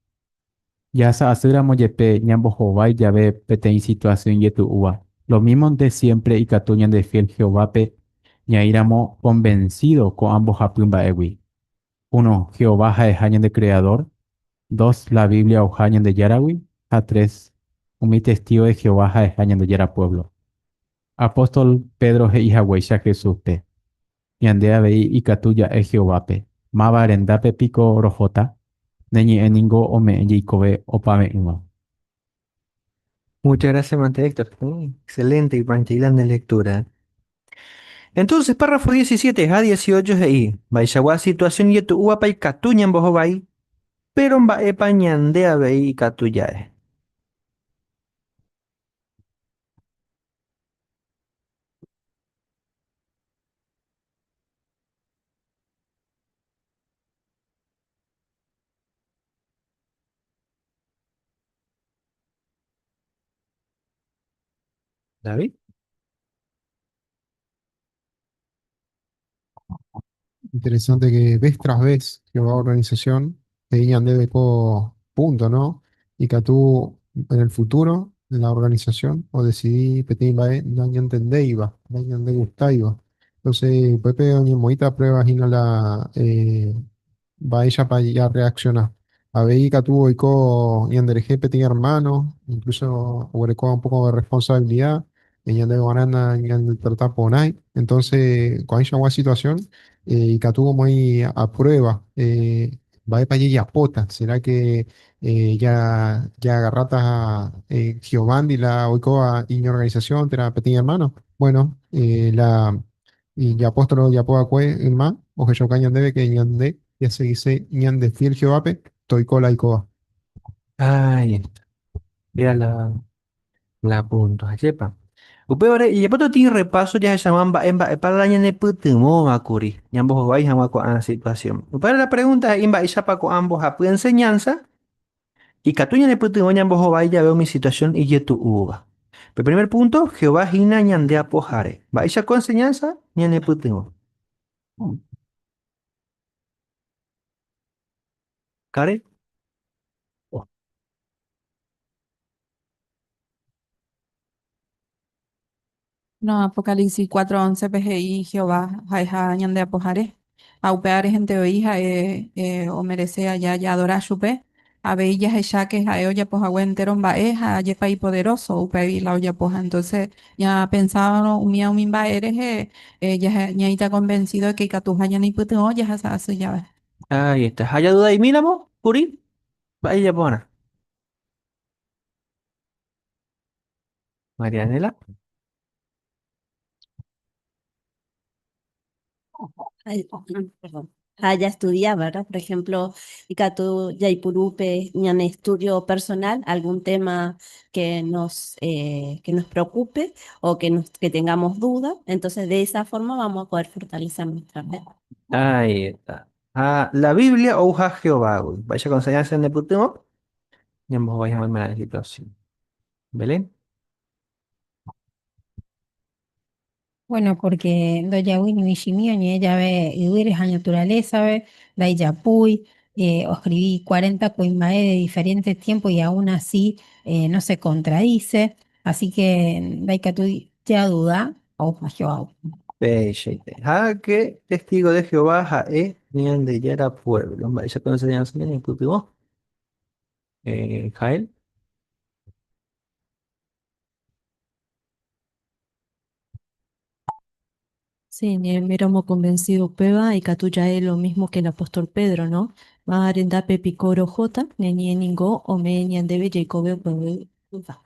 Jahasa'asýramo jepe ñambohovái jave peteĩ situasión ijetu'úva, lomímonte siémpre ikatu ñandefiél Jehovápe ñaĩramo konvensído ko'ã mbohapy mba'égui. Uno, Jehová ha'eha ñande Kreadór, dos, la Biblia ouha Ñandejáragui, ha tres, umi testígo de Jehová ha'eha Ñandejára puévlo. Apóstol Pedro he'i haguéicha Jesúspe, Ñande avei ikatu ja'e Jehovápe, Máva rendápe piko rohóta? Ne ñe'ẽ ningo ome'ẽ jeikove opave'ỹva. Muchas gracias, Mante Héctor. Excelente y de lectura. Entonces, párrafo 17 ha 18 he'i, Mba'eichagua situación ijetu'úvapa ikatu ñambohovái, péro mba'épa ñande avei ikatu ja'e. David. Interesante que vez tras vez Jehová organización te ñande ko punto, ¿no? Y que tú en el futuro, en la organización, o decidí peteĩ mba'e nañantendéiva, nañandegustáiva. Entonces, Pepe oñemoĩta prueba hína la mba'éichapa ya reacciona. Avei ikatu oiko ñanderehe peteĩ hermano, incluso oguereko un poco de responsabilidad, ñande g̃uarã ñandetrata porãi. Entonces, ko'ãichagua situación, ikatu omoĩ a prueba, mba'épa jejapóta. ¿Será que ya, ya agarrata Jehová la oikóva iñorganización térã peteĩ hermano? Bueno, la y ya apóstol ojapo'akue yma ohechauka ñandéve que ñande jaseguise ñande fiel Jehovápe toiko la oikóva. Ahí está. Vea la punto. Ajépa. Upévare, ijapóta repaso jahechag̃ua mba'e mba'épa la ñanepytyvõva kuri ñambohovái hag̃ua ko'ã situación. Upévare la pregunta he'i mba'éichapa ko'ã mbohapy enseñanza ikatu ñanepytyvõ ñambohovái jave umi situación ijetu'úva. El primer punto, Jehová hína ñande apohare. Mba'éicha ko enseñanza ñanepytyvõ. Karen. No, Apocalipsis 4:11 pe he'i Jehová ha'eha ñande apohare. Ha upévare gente oĩ ha'e omerece allá jaadora chupe. Avei jahecháke ha'e ojapohague entero mba'e ha jepa ipoderoso upéi la ojapoha. Entonces, ya pensábamos umi umi mba'e rehe ñaĩta convencido de que ikatuha ñaneipytyvõ jahasa'asy jave. Ahí está. ¿Hay duda ahí míramo, Kuri? Mba'éicha Marianela. Ay, perdón. Ya estudiaba, ¿verdad? Por ejemplo, ikatu jaipuru pe ñane estudio personal, algún tema que nos preocupe o que tengamos duda. Entonces, de esa forma vamos a poder fortalecer nuestra fe. Ahí está. Ah, la Biblia ouha Jehová. Vaya con enseñanza en el Ñambohovái hag̃ua la situación. Belén. Bueno, porque ndojavýi ni michĩmi oñe'ẽ jave yvýre ha naturaleza-pe, ndaijapúi, escribí 40 kuimba'e de diferentes tiempos y aún así no se contradice, así que ndaikatúi jaduda ouha Jehová. Péichaite. Ha que testigo de Jehová ha'e Ñandejára pueblo. Mba'éicha con enseñanza ñanepytyvõ. Jael. Sí, ñaiméramo convencido upéva ikatu ja'e lo mismo que el apóstol Pedro, ¿no? Máva rendápe piko rohóta, ne ñe'ẽ ningo ome'ẽ ñandéve jeikove opave'ỹva.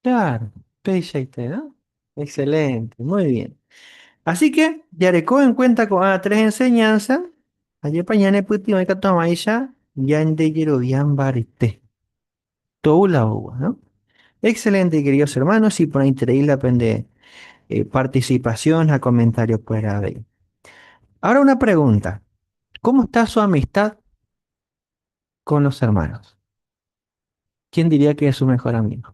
Claro, péichaite, ¿no? Excelente, muy bien. Así que, jareko en cuenta con tres enseñanzas, ajépa ñanepytyvõ ikatu hag̃uáicha ñandejerovia mbarete. Tou la oúva, ¿no? Excelente, queridos hermanos, y por ahí la pende participación a comentarios fuera de. Ahora una pregunta. ¿Cómo está su amistad con los hermanos? ¿Quién diría que es su mejor amigo?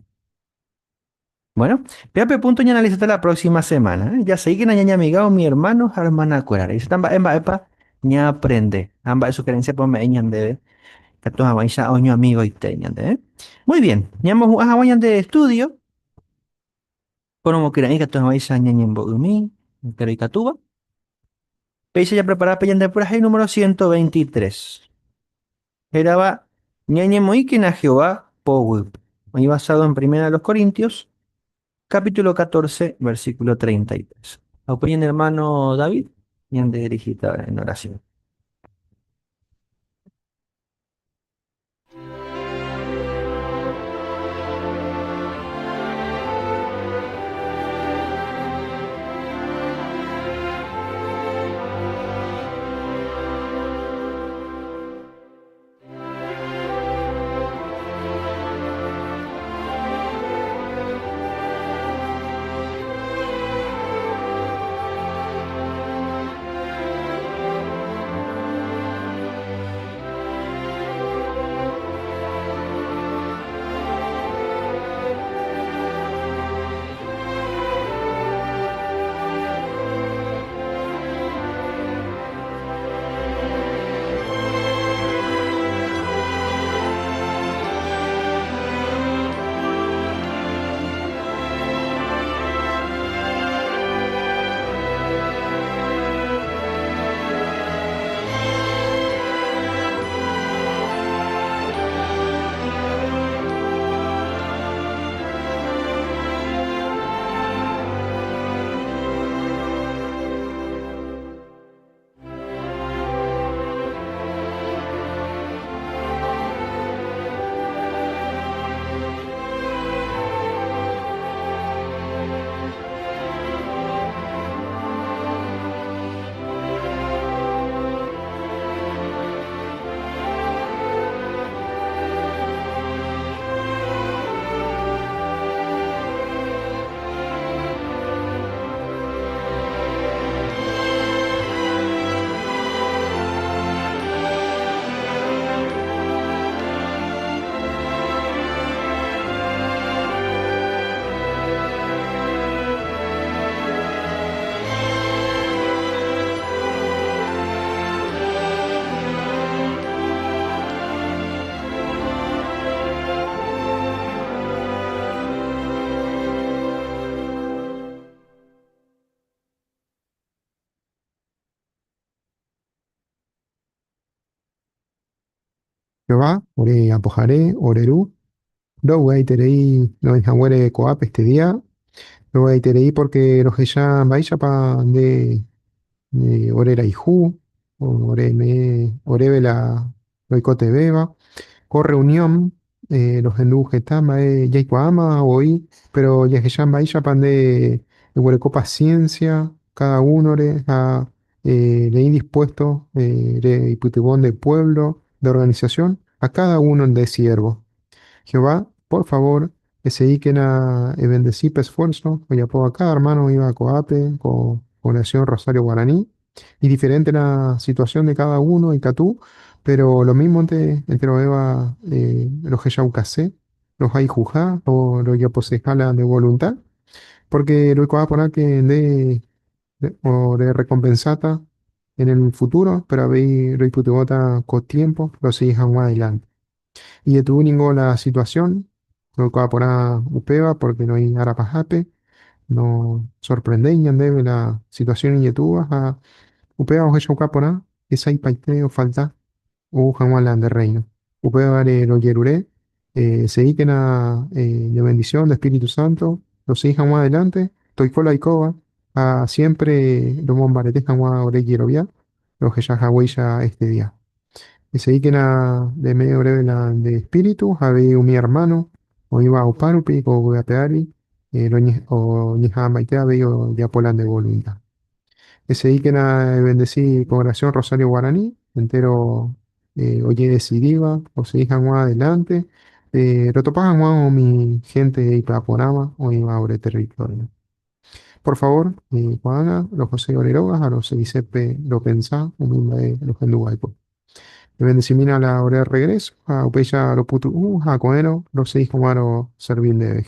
Bueno, péape punto y analizate la próxima semana. ¿Eh? Ya sé que ñañamigao mi hermano, hermana kuéra. Y están mba'e mba'épa Ñaaprende. Ha mba'e sugerencia-pa ome'ẽ ñandéve katu hag̃uáicha oñoamigoite ñande. Muy bien, ñamohu'ã hag̃ua ñande estudio. Poromokyre'ỹ katu hag̃uáicha ñañembo'ymi, péro ikatúva. Péicha japrepara pe ñande purahéi número 123. Hérava Ñañemoĩkena Jehová poguýpe. Oĩ basado en Primera de los Corintios, capítulo 14, versículo 33. Ha upéi ñane hermano David ñande dirigíta en oración. Jehová, ore apohare, ore ru, rovy'aiterei roĩ haguére ko'ápe este día, rovy'aiterei porque rohecha mba'éichapa nde ore rayhu, ore me'ẽ oréve la roikotevẽva. Ko reunión rohendu heta mba'e jaikuaáma voi, pero jahecha mba'éichapa nde eguereko paciencia cada uno-re ha reĩ dispuesto reipytyvõ nde pueblo, nde organización ha cada uno nde siervo. Jehová, por favor, esegíkena ebendeci pe esfuerzo ojapóva cada hermano oĩva ko'ápe ko congregación Rosario Guaraní. Idiferente la situación de cada uno ikatu, pero lo mismonte enterovéva rohechaukase, rohayhuha, rojaposeha la nde voluntad, porque roikuaa porã que nde orerekompensáta en el futuro, pero avei roipytyvõta ko tiempo rosegi hag̃ua adelante. Ijetu'u ningo la situación, roikuaa porã upéva porque roĩ ára pahápe, no sorprendéi ñandéve la situación ijetu'úva ha upéva ohechauka porã hesaipaite ofalta ou hag̃ua la nde Reino. Upévare rojerure, esegíkena ne bendición de Espíritu Santo, rosegi hag̃ua adelante, toiko la oikóva ha siempre romombarete hag̃ua ore jerovia rohecha haguéicha este día. Esegíkena reme'ẽ oréve la nde Espíritu ha avei umi hermano oĩva opárupi ko yvy ape ári oñeha'ãmbaite avei ojapo la nde voluntad. Esegíkena ebendeci Congregación Rosario Guaraní, entero ojedecidíva osegi hag̃ua adelante, rotopa hag̃ua umi gente ipy'aporãva oĩva ore territorio. Por favor, ko'ág̃a rohose ore róga ha rosegise pe ropensa umi mba'e rohendu va'ekue. Ebendecimína la ore regreso ha upéicha ropytu'u ha ko'ẽrõ rosegi hag̃ua roservi ndéve.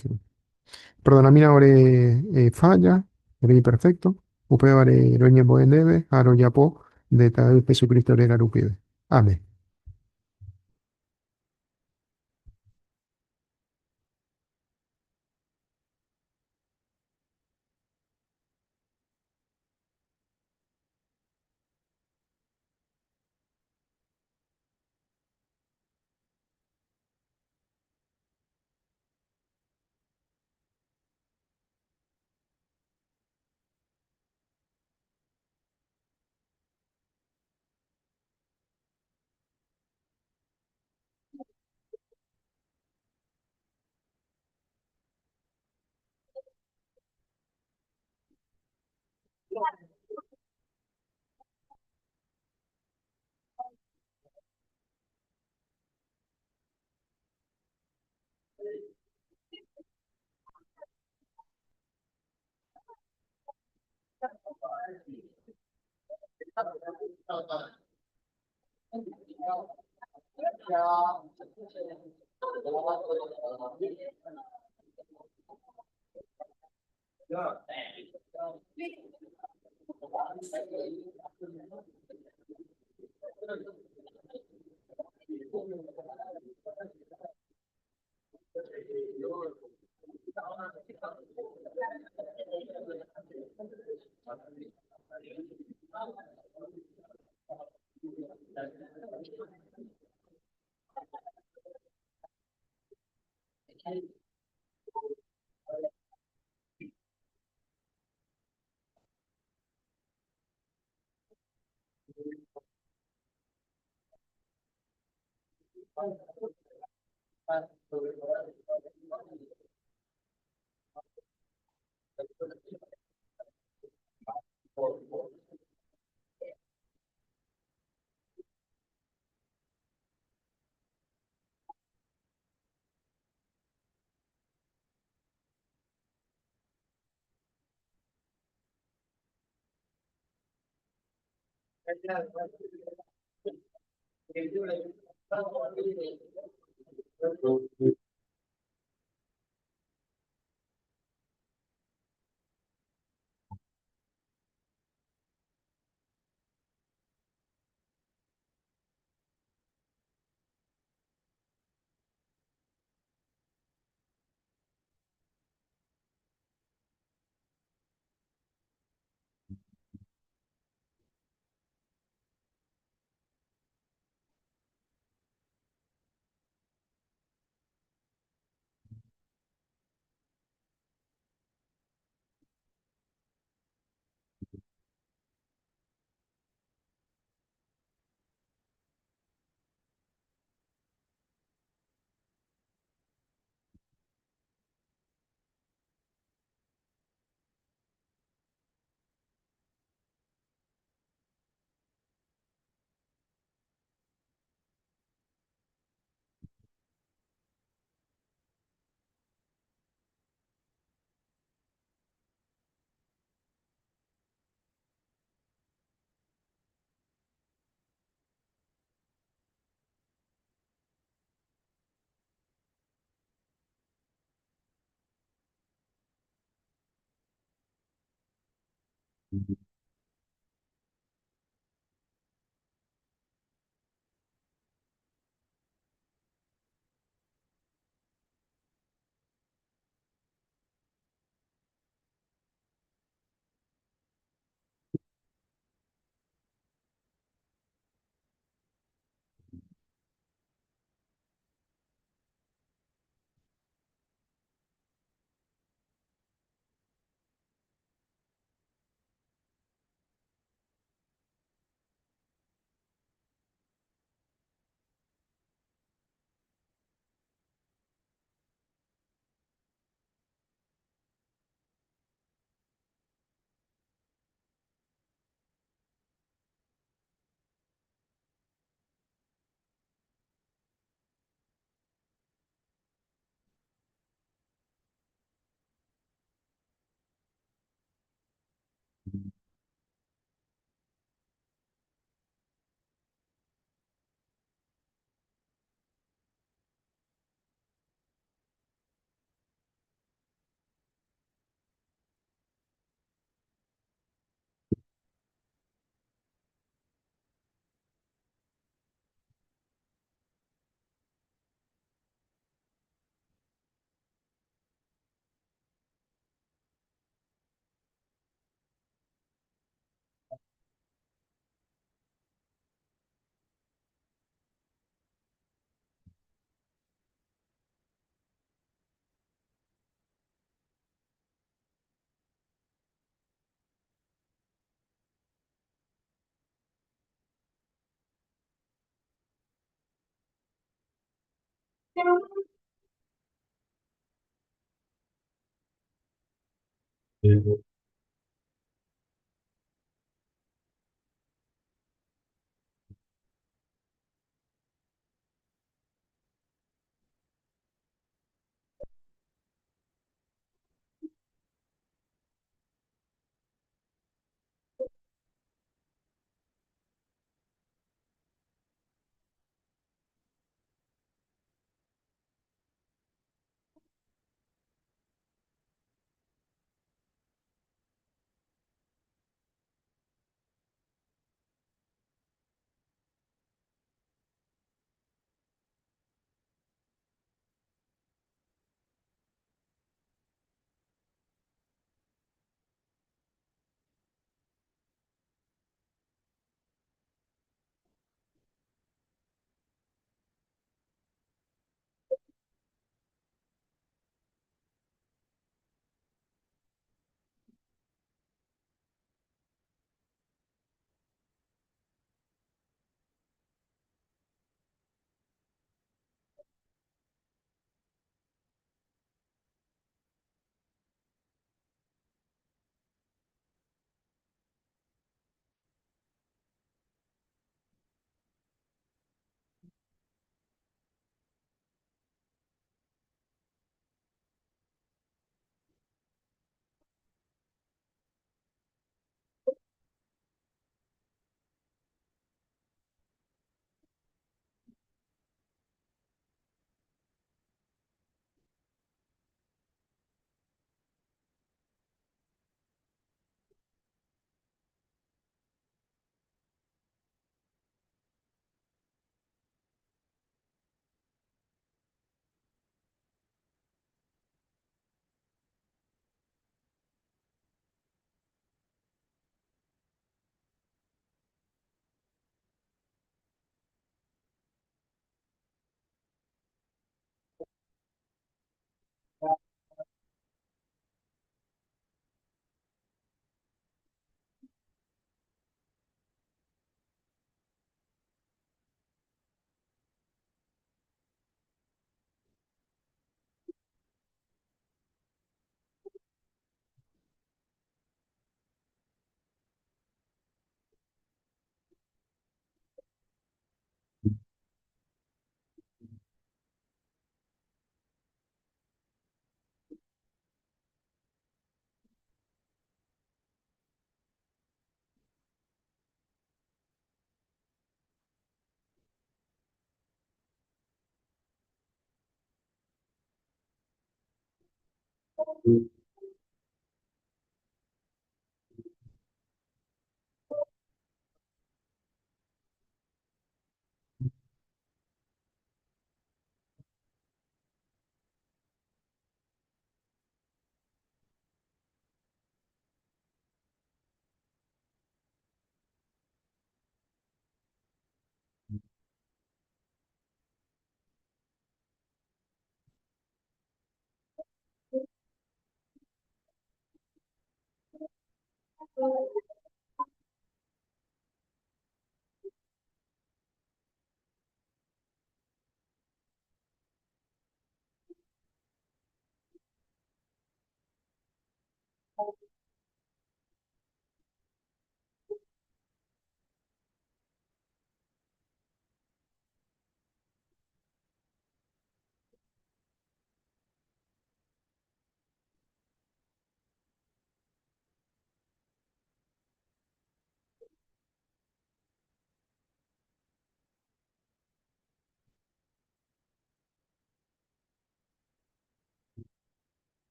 Perdonamína ore falla, ore imperfecto, upévare roñembo'e ndéve ha rojapo. Nde Ta'y Jesucristo réra rupive. Amén.